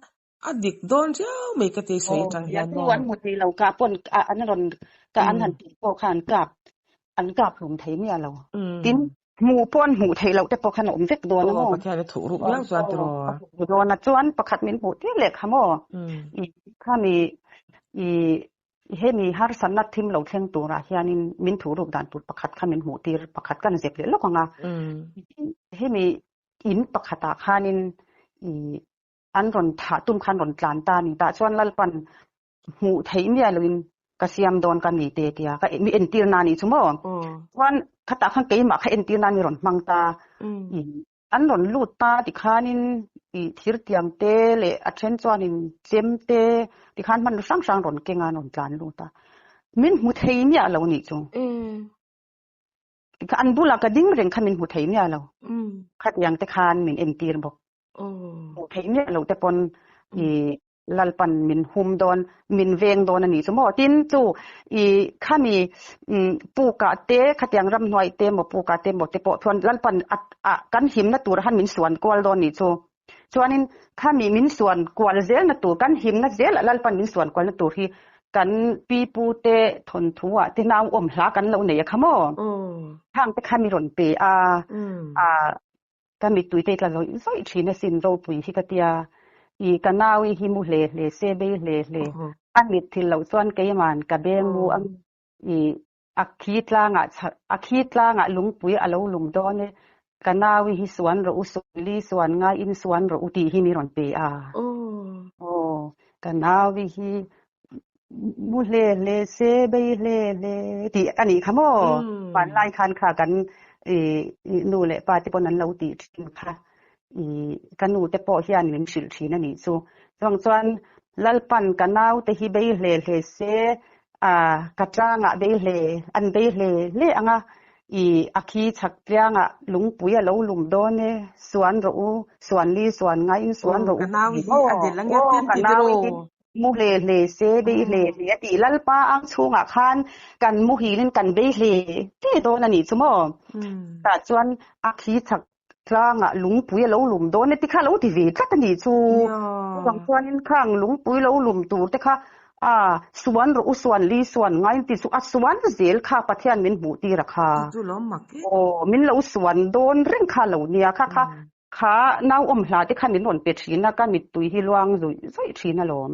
a dik dawn riau mai ka ti sawi atang hian maw. An hmu thei lo kah pawn an rawn kah an han tih pawh kha an kap an kap hlum thei miah lo. Tin hmuh pawh an hmuh theih loh te pawh khan a awm vek dawn a maw. Pathian a thuh ruk miau chuan tiraw. A thuh dawn a chuan pakhat min hmuh tir leh kha maw. Khami i Hemi harsatna thim lo thleng turah hianin min thuh ruk dan tur pakhat kha min hmuh tir pakhat kan zep leh lawk ang a. Hemi in pakhatah khanin i an rawn thah tum khan rawn tlan ta a ni. Tah chuan Lalpan hmuh theih miah loin ka siam dawn ka ni te tia ka mi entir na nih chu maw. Chuan khatah khan keimah kha entir nan mi rawn hmang ta. I an rawn lut ta tikhanin i thir tiang te leh a then chuanin chem te tikhan hman hrang hrang rawn keng a an rawn tlan lut a. Min hmu thei miah lo nih chu. An bulah ka ding reng kha min hmu thei miah lo. Khatiang te khan min entir bawk. Hmuh theih miah lo te pawn i Lalpan min hum dawn, min veng dawn a nih chu maw? Tin chu i khami pukah te khatiang ramhnuai te maw pukah te maw te pawh chuan Lalpan a kan himna tur khan min suan kual dawn nih chu. Chuanin khami min suan kual zelna tur kan himna zelah Lalpan min suan kualna tur hi kan pi pu te thawnthu ah te nau awm hla kan lo nei a kha maw? Khang te kha mi rawn pe a, a ka mittui te tla zawih zawih thin asin ropui hi ka tia, i ka nau i hi mu hle hle se bei hle hle a mit thil loh chuan keiman ka beng mu ang i a khi tlangah a khi tlangah lungpui a lo lum dawn e, ka nau i hi suan rawh u suan li suan ngai in suan rawh u tih hi mi rawn pe a. Aw ka nau i hi mu hle hle se bei hle hle tih a nih kha maw? Hmanlai khan kha kan i nu leh pa te pawn an lo tih thin kha i ka nu te pawh hian min hrilh thin a nih chu. Chuvang chuan Lalpan ka nau te hi bei hle hle se a ka tlangah bei hle an bei hle hle ang a i a khi chhak tliangah lungpui a lo lum dawn e suan rawh u suan li suan ngaiin suan rawh u Ka nau hi a del ang e Aw tin ka ti nau tiraw. hi. Mu hle hle se, bei hle hle a ti. Lalpa ang chhungah khan kan muhilin kan bei hle hle dawn a nih chu maw? Tah chuan a khi chak tlangah lungpui a lo lum dawn e ti kha a lo ti ve tlat a nih chu. Chuvang chuanin khang lungpui lo lum tur te kha a suan rawh u suan li suan ngai ti chu a suan zel kha Pathian min hmuh tir a kha. Aw min lo suan dawn reng kha lo nia kha kha Kha nauawm hla te kha min rawn pe thin a, ka mittui hi luang zawih zawih thin alawm.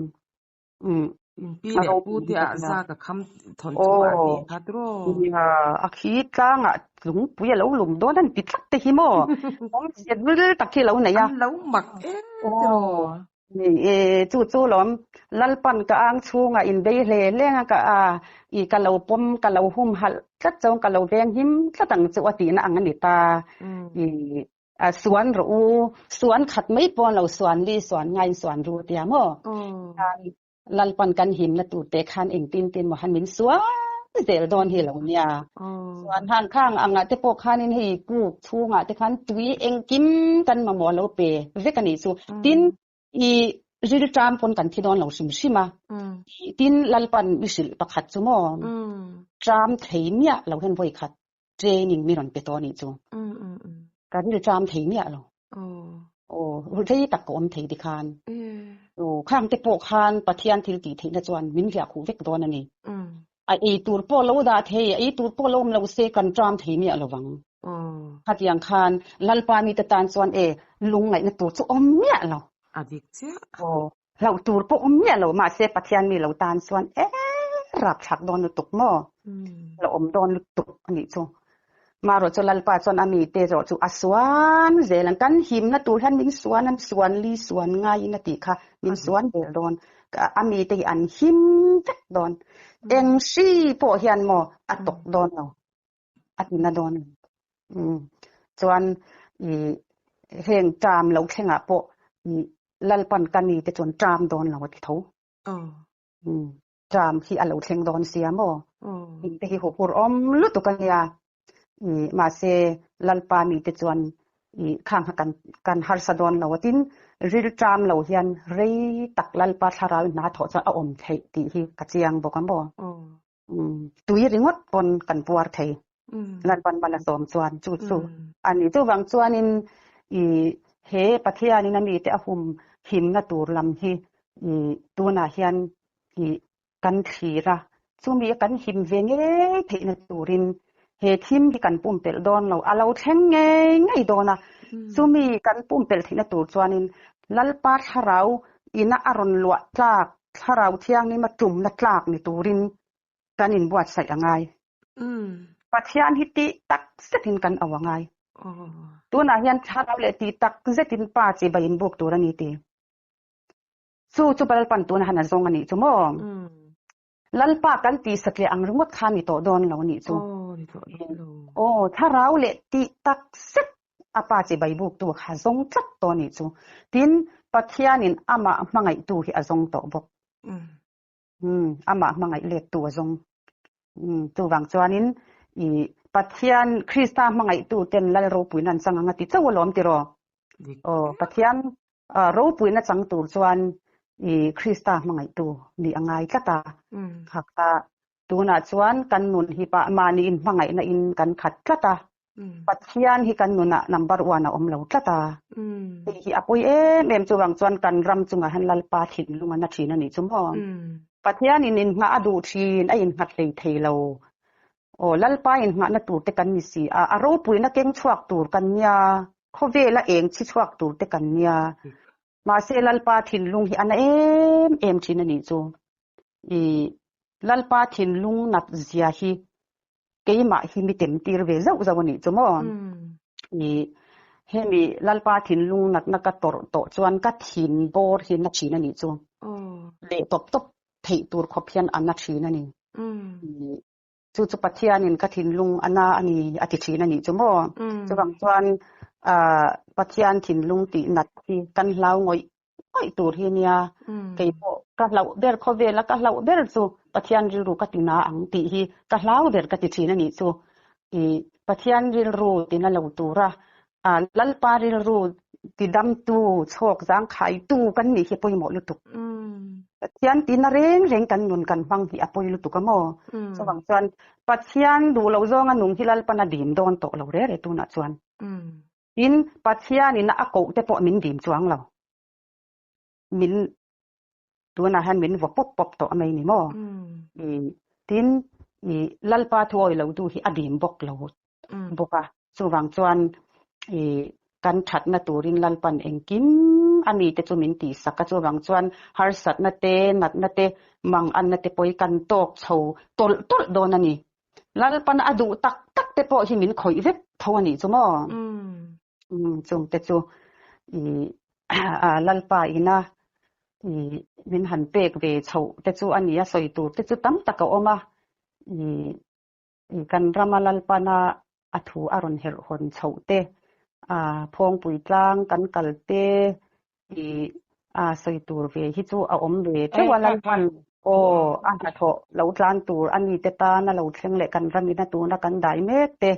Umm. In pi leh pu te ah za ka kham thawn chu a tih kha tiraw? Nia, a khi tlangah lungpui a lo lum dawn a ni ti tlat te hi maw? Awmzia ril tak hi a lo nei a. An lo mak em tiraw? Ni e, chu chu lawm Lalpan ka ang chhungah in bei hle hleng a, ka a i ka lo pawm, ka lo humhalh tlat chuan ka lo venghim tlat ang chu a tihna ang a ni ta. I a suan rawh u, suan khat mai pawh lo suan li suan ngaiin suan ru tia maw? Lalpan kan himna tur te khan engtin tin maw han min suan zel dawn hi lo nia. Suan hang khang angah te pawh khanin hei kuk chhungah te khan tui engkim kan mamawh lo pe vek a nih chu. Tin, i rilṭam pawn kan thi dawn lo hrim hrim a. Tin, Lalpan mi hrilh pakhat chu maw ṭam thei miah lo hian vawi khat training mi rawn pe tawh a nih chu. Ka rilṭam thei miah lo. Aw, rei tak ka awm thei tikhan. Aw, khang te pawh khan Pathian thil tih theihna chuan min riah khuh vek dawn a ni. A ei tur pawh lo dah thei, a ei tur pawh lo awm lo se kan ṭam thei miah lo vang. Khatiang khan Lalpa mite tan chuan e lungngaihna tur chu awm miah lo. A dik chiah. Aw, hlauh tur pawh awm miah lo mahse Pathian mi lo tan chuan e rapthlak dawn lutuk maw? La awm dawn lutuk a nih chu. Marawh chu Lalpa chuan a mite erawh chu a suan zel ang. Kan himna tur hian min suan an suan li suan ngaiin a tih kha min suan zel dawn. A mite hi an him vek dawn. Eng hri pawh hian maw a tawk dawn lo. A ti na dawn. Chuan i heng ṭam lo thlengah pawh i Lalpan ka mite chuan ṭam dawn lo a ti tho. Ṭam hi a lo thleng dawn sia maw? In te hi huphur awm lutuk a nia. I mahse Lalpa mite chuan i khang kha kan kan harsa dawn lo a tin ril ṭam lo hian rei tak Lalpa thlarau in hna thawh chuan a awm theih tih hi ka chiang bawk a maw? Tui ringawt pawn kan puar thei. Lalpan mal a sawm chuan chu chu a ni. Chuvang chuanin i he Pathianin a mite a hum himna tur lam hi i tunah hian i kan thlir a. Chumi a kan him ve ngei theihna turin he thim hi kan pumpelh dawn lo. A lo thleng ngei ngei dawn a. Chumi kan pumpelh theihna tur chuanin Lalpa thlarau ina a rawn luah tlak Thlarau Thianghlim a tumna tlak ni turin kan inbuatsaih a ngai. Pathian hi tih tak zetin kan auh a ngai. Tunah hian thlarau leh tih tak zetin Pa chi bai inbuk tur a ni ti. Chu chu Lalpan tuna han a zawng a nih chu maw? Lalpa kan tih satliah ang ringawt kha ni tawh dawn lo a nih chu. Aw, thlarau leh tih tak zet A pa chi baibuktu kha zawng tlat tawh a nih chu. Tin, Pathianin amah hmangaihtu hi a zawng tawh bawk. Umm, amah hmangaih lettu a zawng. Umm, chuvang chuanin i Pathian, Krista hmangaihtu ten Lal ropuina an chang ang a ti chauh alawm tiraw? Aw, Pathian ropuina chang tur chuan i Krista hmangaihtu nih a ngai tlat a. Khakta Tunah chuan kan nun hi pah mahni inhmangaihna in kan khat tlat a, Pathian hi kan nunah number one a awm lo tlat a. Hei hi a pawi em em chuvang chuan kan ram chungah hian Lalpa thinlung a na thin a nih chu maw? Pathian in inngah a duh thin, a innghat hlei thei lo. Aw, Lalpa inngahna tur te kan ni si a, a ropuina keng chhuak tur kan nia, khawvela eng chhi chhuak tur te kan nia. Mahse Lalpa thinlung hi a na em em thin a nih chu. I Lalpa thinlung nat zia hi keimah hi mi tem tir ve zauh zauh a nih chu maw? I hemi Lalpa thinlung natna ka tawrh tawh chuan ka thin bawr hi na thin a nih chu. Leh tawp tawp theih tur khawp hian a na thin a ni. I Chu chu Pathianin ka thinlung a na a ni a ti thin a nih chu maw? Chuvang chuan Pathian thinlung tih nat hi kan hlau ngawih ngawih tur hi nia. Kei pawh ka hlauh ber khawvela ka hlauh ber chu Pathian rilru ka ti na ang tih hi ka hlau ber ka ti thin a nih chu. I Pathian rilru ti na lo tura Lalpa rilru ti damtu chhawk zangkhaitu kan nih hi pawimawh lutuk. Pathian tina reng reng kan nun kan hmang hi a pawi lutuk a maw? Chuvang chuan Pathian duh loh zawnga nung hi Lalpan a dim dawn tawh lo re re tunah chuan. Tin, Pathianin a koh te pawh min dim chuang lo. Min tunah hian min vaw pawp pawp tawh mai ni maw? Tin, Lalpa thuawi lo tu hi a dim bawk lo bawk a. Chuvang chuan kan thatna turin Lalpan engkim a mite chu min tihsak a. Chuvang chuan harsatna te, natna te, manganna te pawh hi kan tawk chho tawlh tawlh dawn a ni. Lalpan a duh tak tak te pawh hi min khawih vek tho a nih chu maw? Chungte chu Lalpa ina min han pek ve chhoh te chu a ni a, sawi tur te chu tam tak a awm a. Kan rama Lalpana a thu a rawn herh hawn chhoh te, Phawngpui tlang kan kal te a sawi tur ve hi chu a awm ve teuh a Lalpan aw a hnathawh lo tlan tur a mi te tana lo thleng leh kan ramina tuna kan dai mek te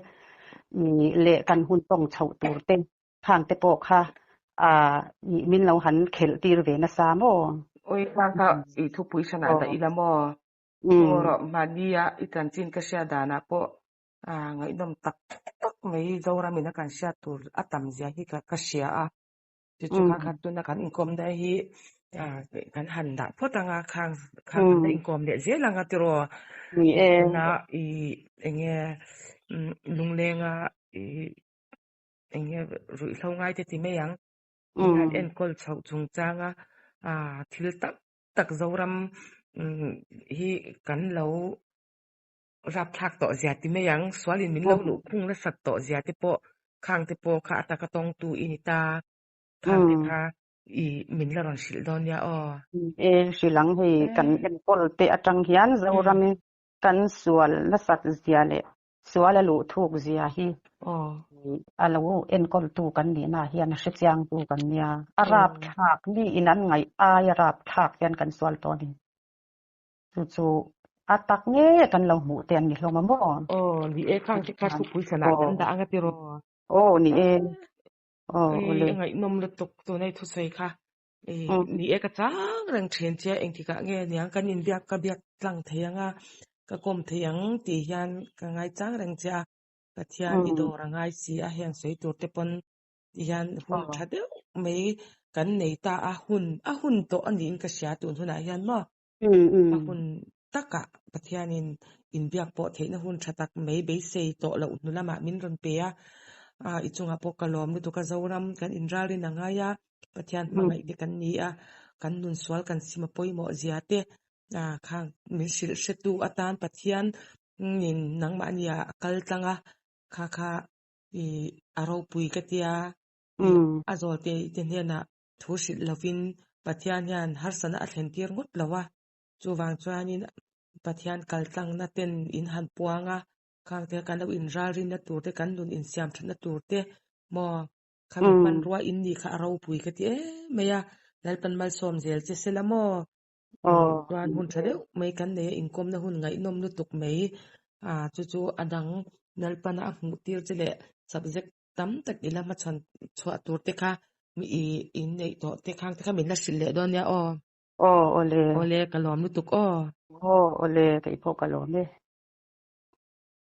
leh kan hun tawng chhoh tur te khang te pawh kha min lo han khelh tir ve nasa maw? Oi khang kha i thupui hranah dah ila maw? Aw rawh mahnia i chanchin ka hriat danah pawh ngaihnawm tak tak mai Zoramin a kan hriat tur a tam zia hi ka hria a. Chu chu kha kha tuna kan inkawmna hi kan han dah phawt anga khang khang kan la inkawm leh zel anga tiraw. Ni e. Tuna i enge lunglenga i enge ruihhlo ngai te ti mai ang. In han enkawl chhoh chungchanga thil tak tak Zoram hi kan lo rapthlak tawh zia ti mai ang. Sualin min lo luh khung nasat tawh zia te pawh khang te pawh kha a taka tawngtu i ni ta. Khang te kha i min la rawn hrilh dawn nia aw. E hrilh ang hei kan enkawl te atang hian Zoram kan sual nasat zia leh sual a luh thuk zia hi a lo enkawltu kan nihna hian a hrechiangtu kan nia. A rapthlak niin an ngaih ai a rapthlak hian kan sual tawh a ni. Chu chu a tak nge kan lo hmuh te an ni hlawm a maw? Aw, ni e, khang te kha thupui sanah kan dah ang a tiraw? Aw, ni e. Aw, awle. A ngaihnawm lutuk tuna i thusawi kha. Ni e, ka chang reng thin che, engtikah nge niang kan inbiak ka biak tlang thei ang a, ka kawm thei ang tih hian ka ngaichang reng che a. Pathian i dawr a ngai si a, heng sawi tur te pawn ti hian hun tha deuh mai kan nei ta a, hun a hun tawh a niin ka hria tun hunah hian maw? A hun takah Pathianin inbiak pawh theihna hun tha tak mai beisei tawh loh hnu lamah min rawn pe a, i chungah pawh ka lawm lutuk a, Zoram kan inralrin a ngai a, Pathian hmangaih te kan ni a, kan nun sual kan sim a pawimawh zia te khang min hrilh hretu atan Pathian nin nangmahnia a kal tlang a, kha kha i a ropui ka tia, a zawlte te hnenah thu hrilh lovin Pathian hian harsatna a thlen tir ngawt lo a, chuvang chuanin Pathian kaltlangna ten in han puang a, khang te kan lo inralrinna tur te, kan nun insiam thatna tur te maw khami hmanrua in nih kha a ropui ka ti em mai a, Lalpan malsawm zel che sela maw? Chuan hun tha deuh mai kan nei a, inkawmna hun ngaihnawm lutuk mai chu chu a dang Lalpana a hmuh tir che leh subject tam tak ila hmachhawn chhuah tur te kha mi i in neih tawh te khang te kha min la hrilh leh dawn nia aw. Aw awle. Awle ka lawm lutuk aw. Aw awle keipawh ka lawm e.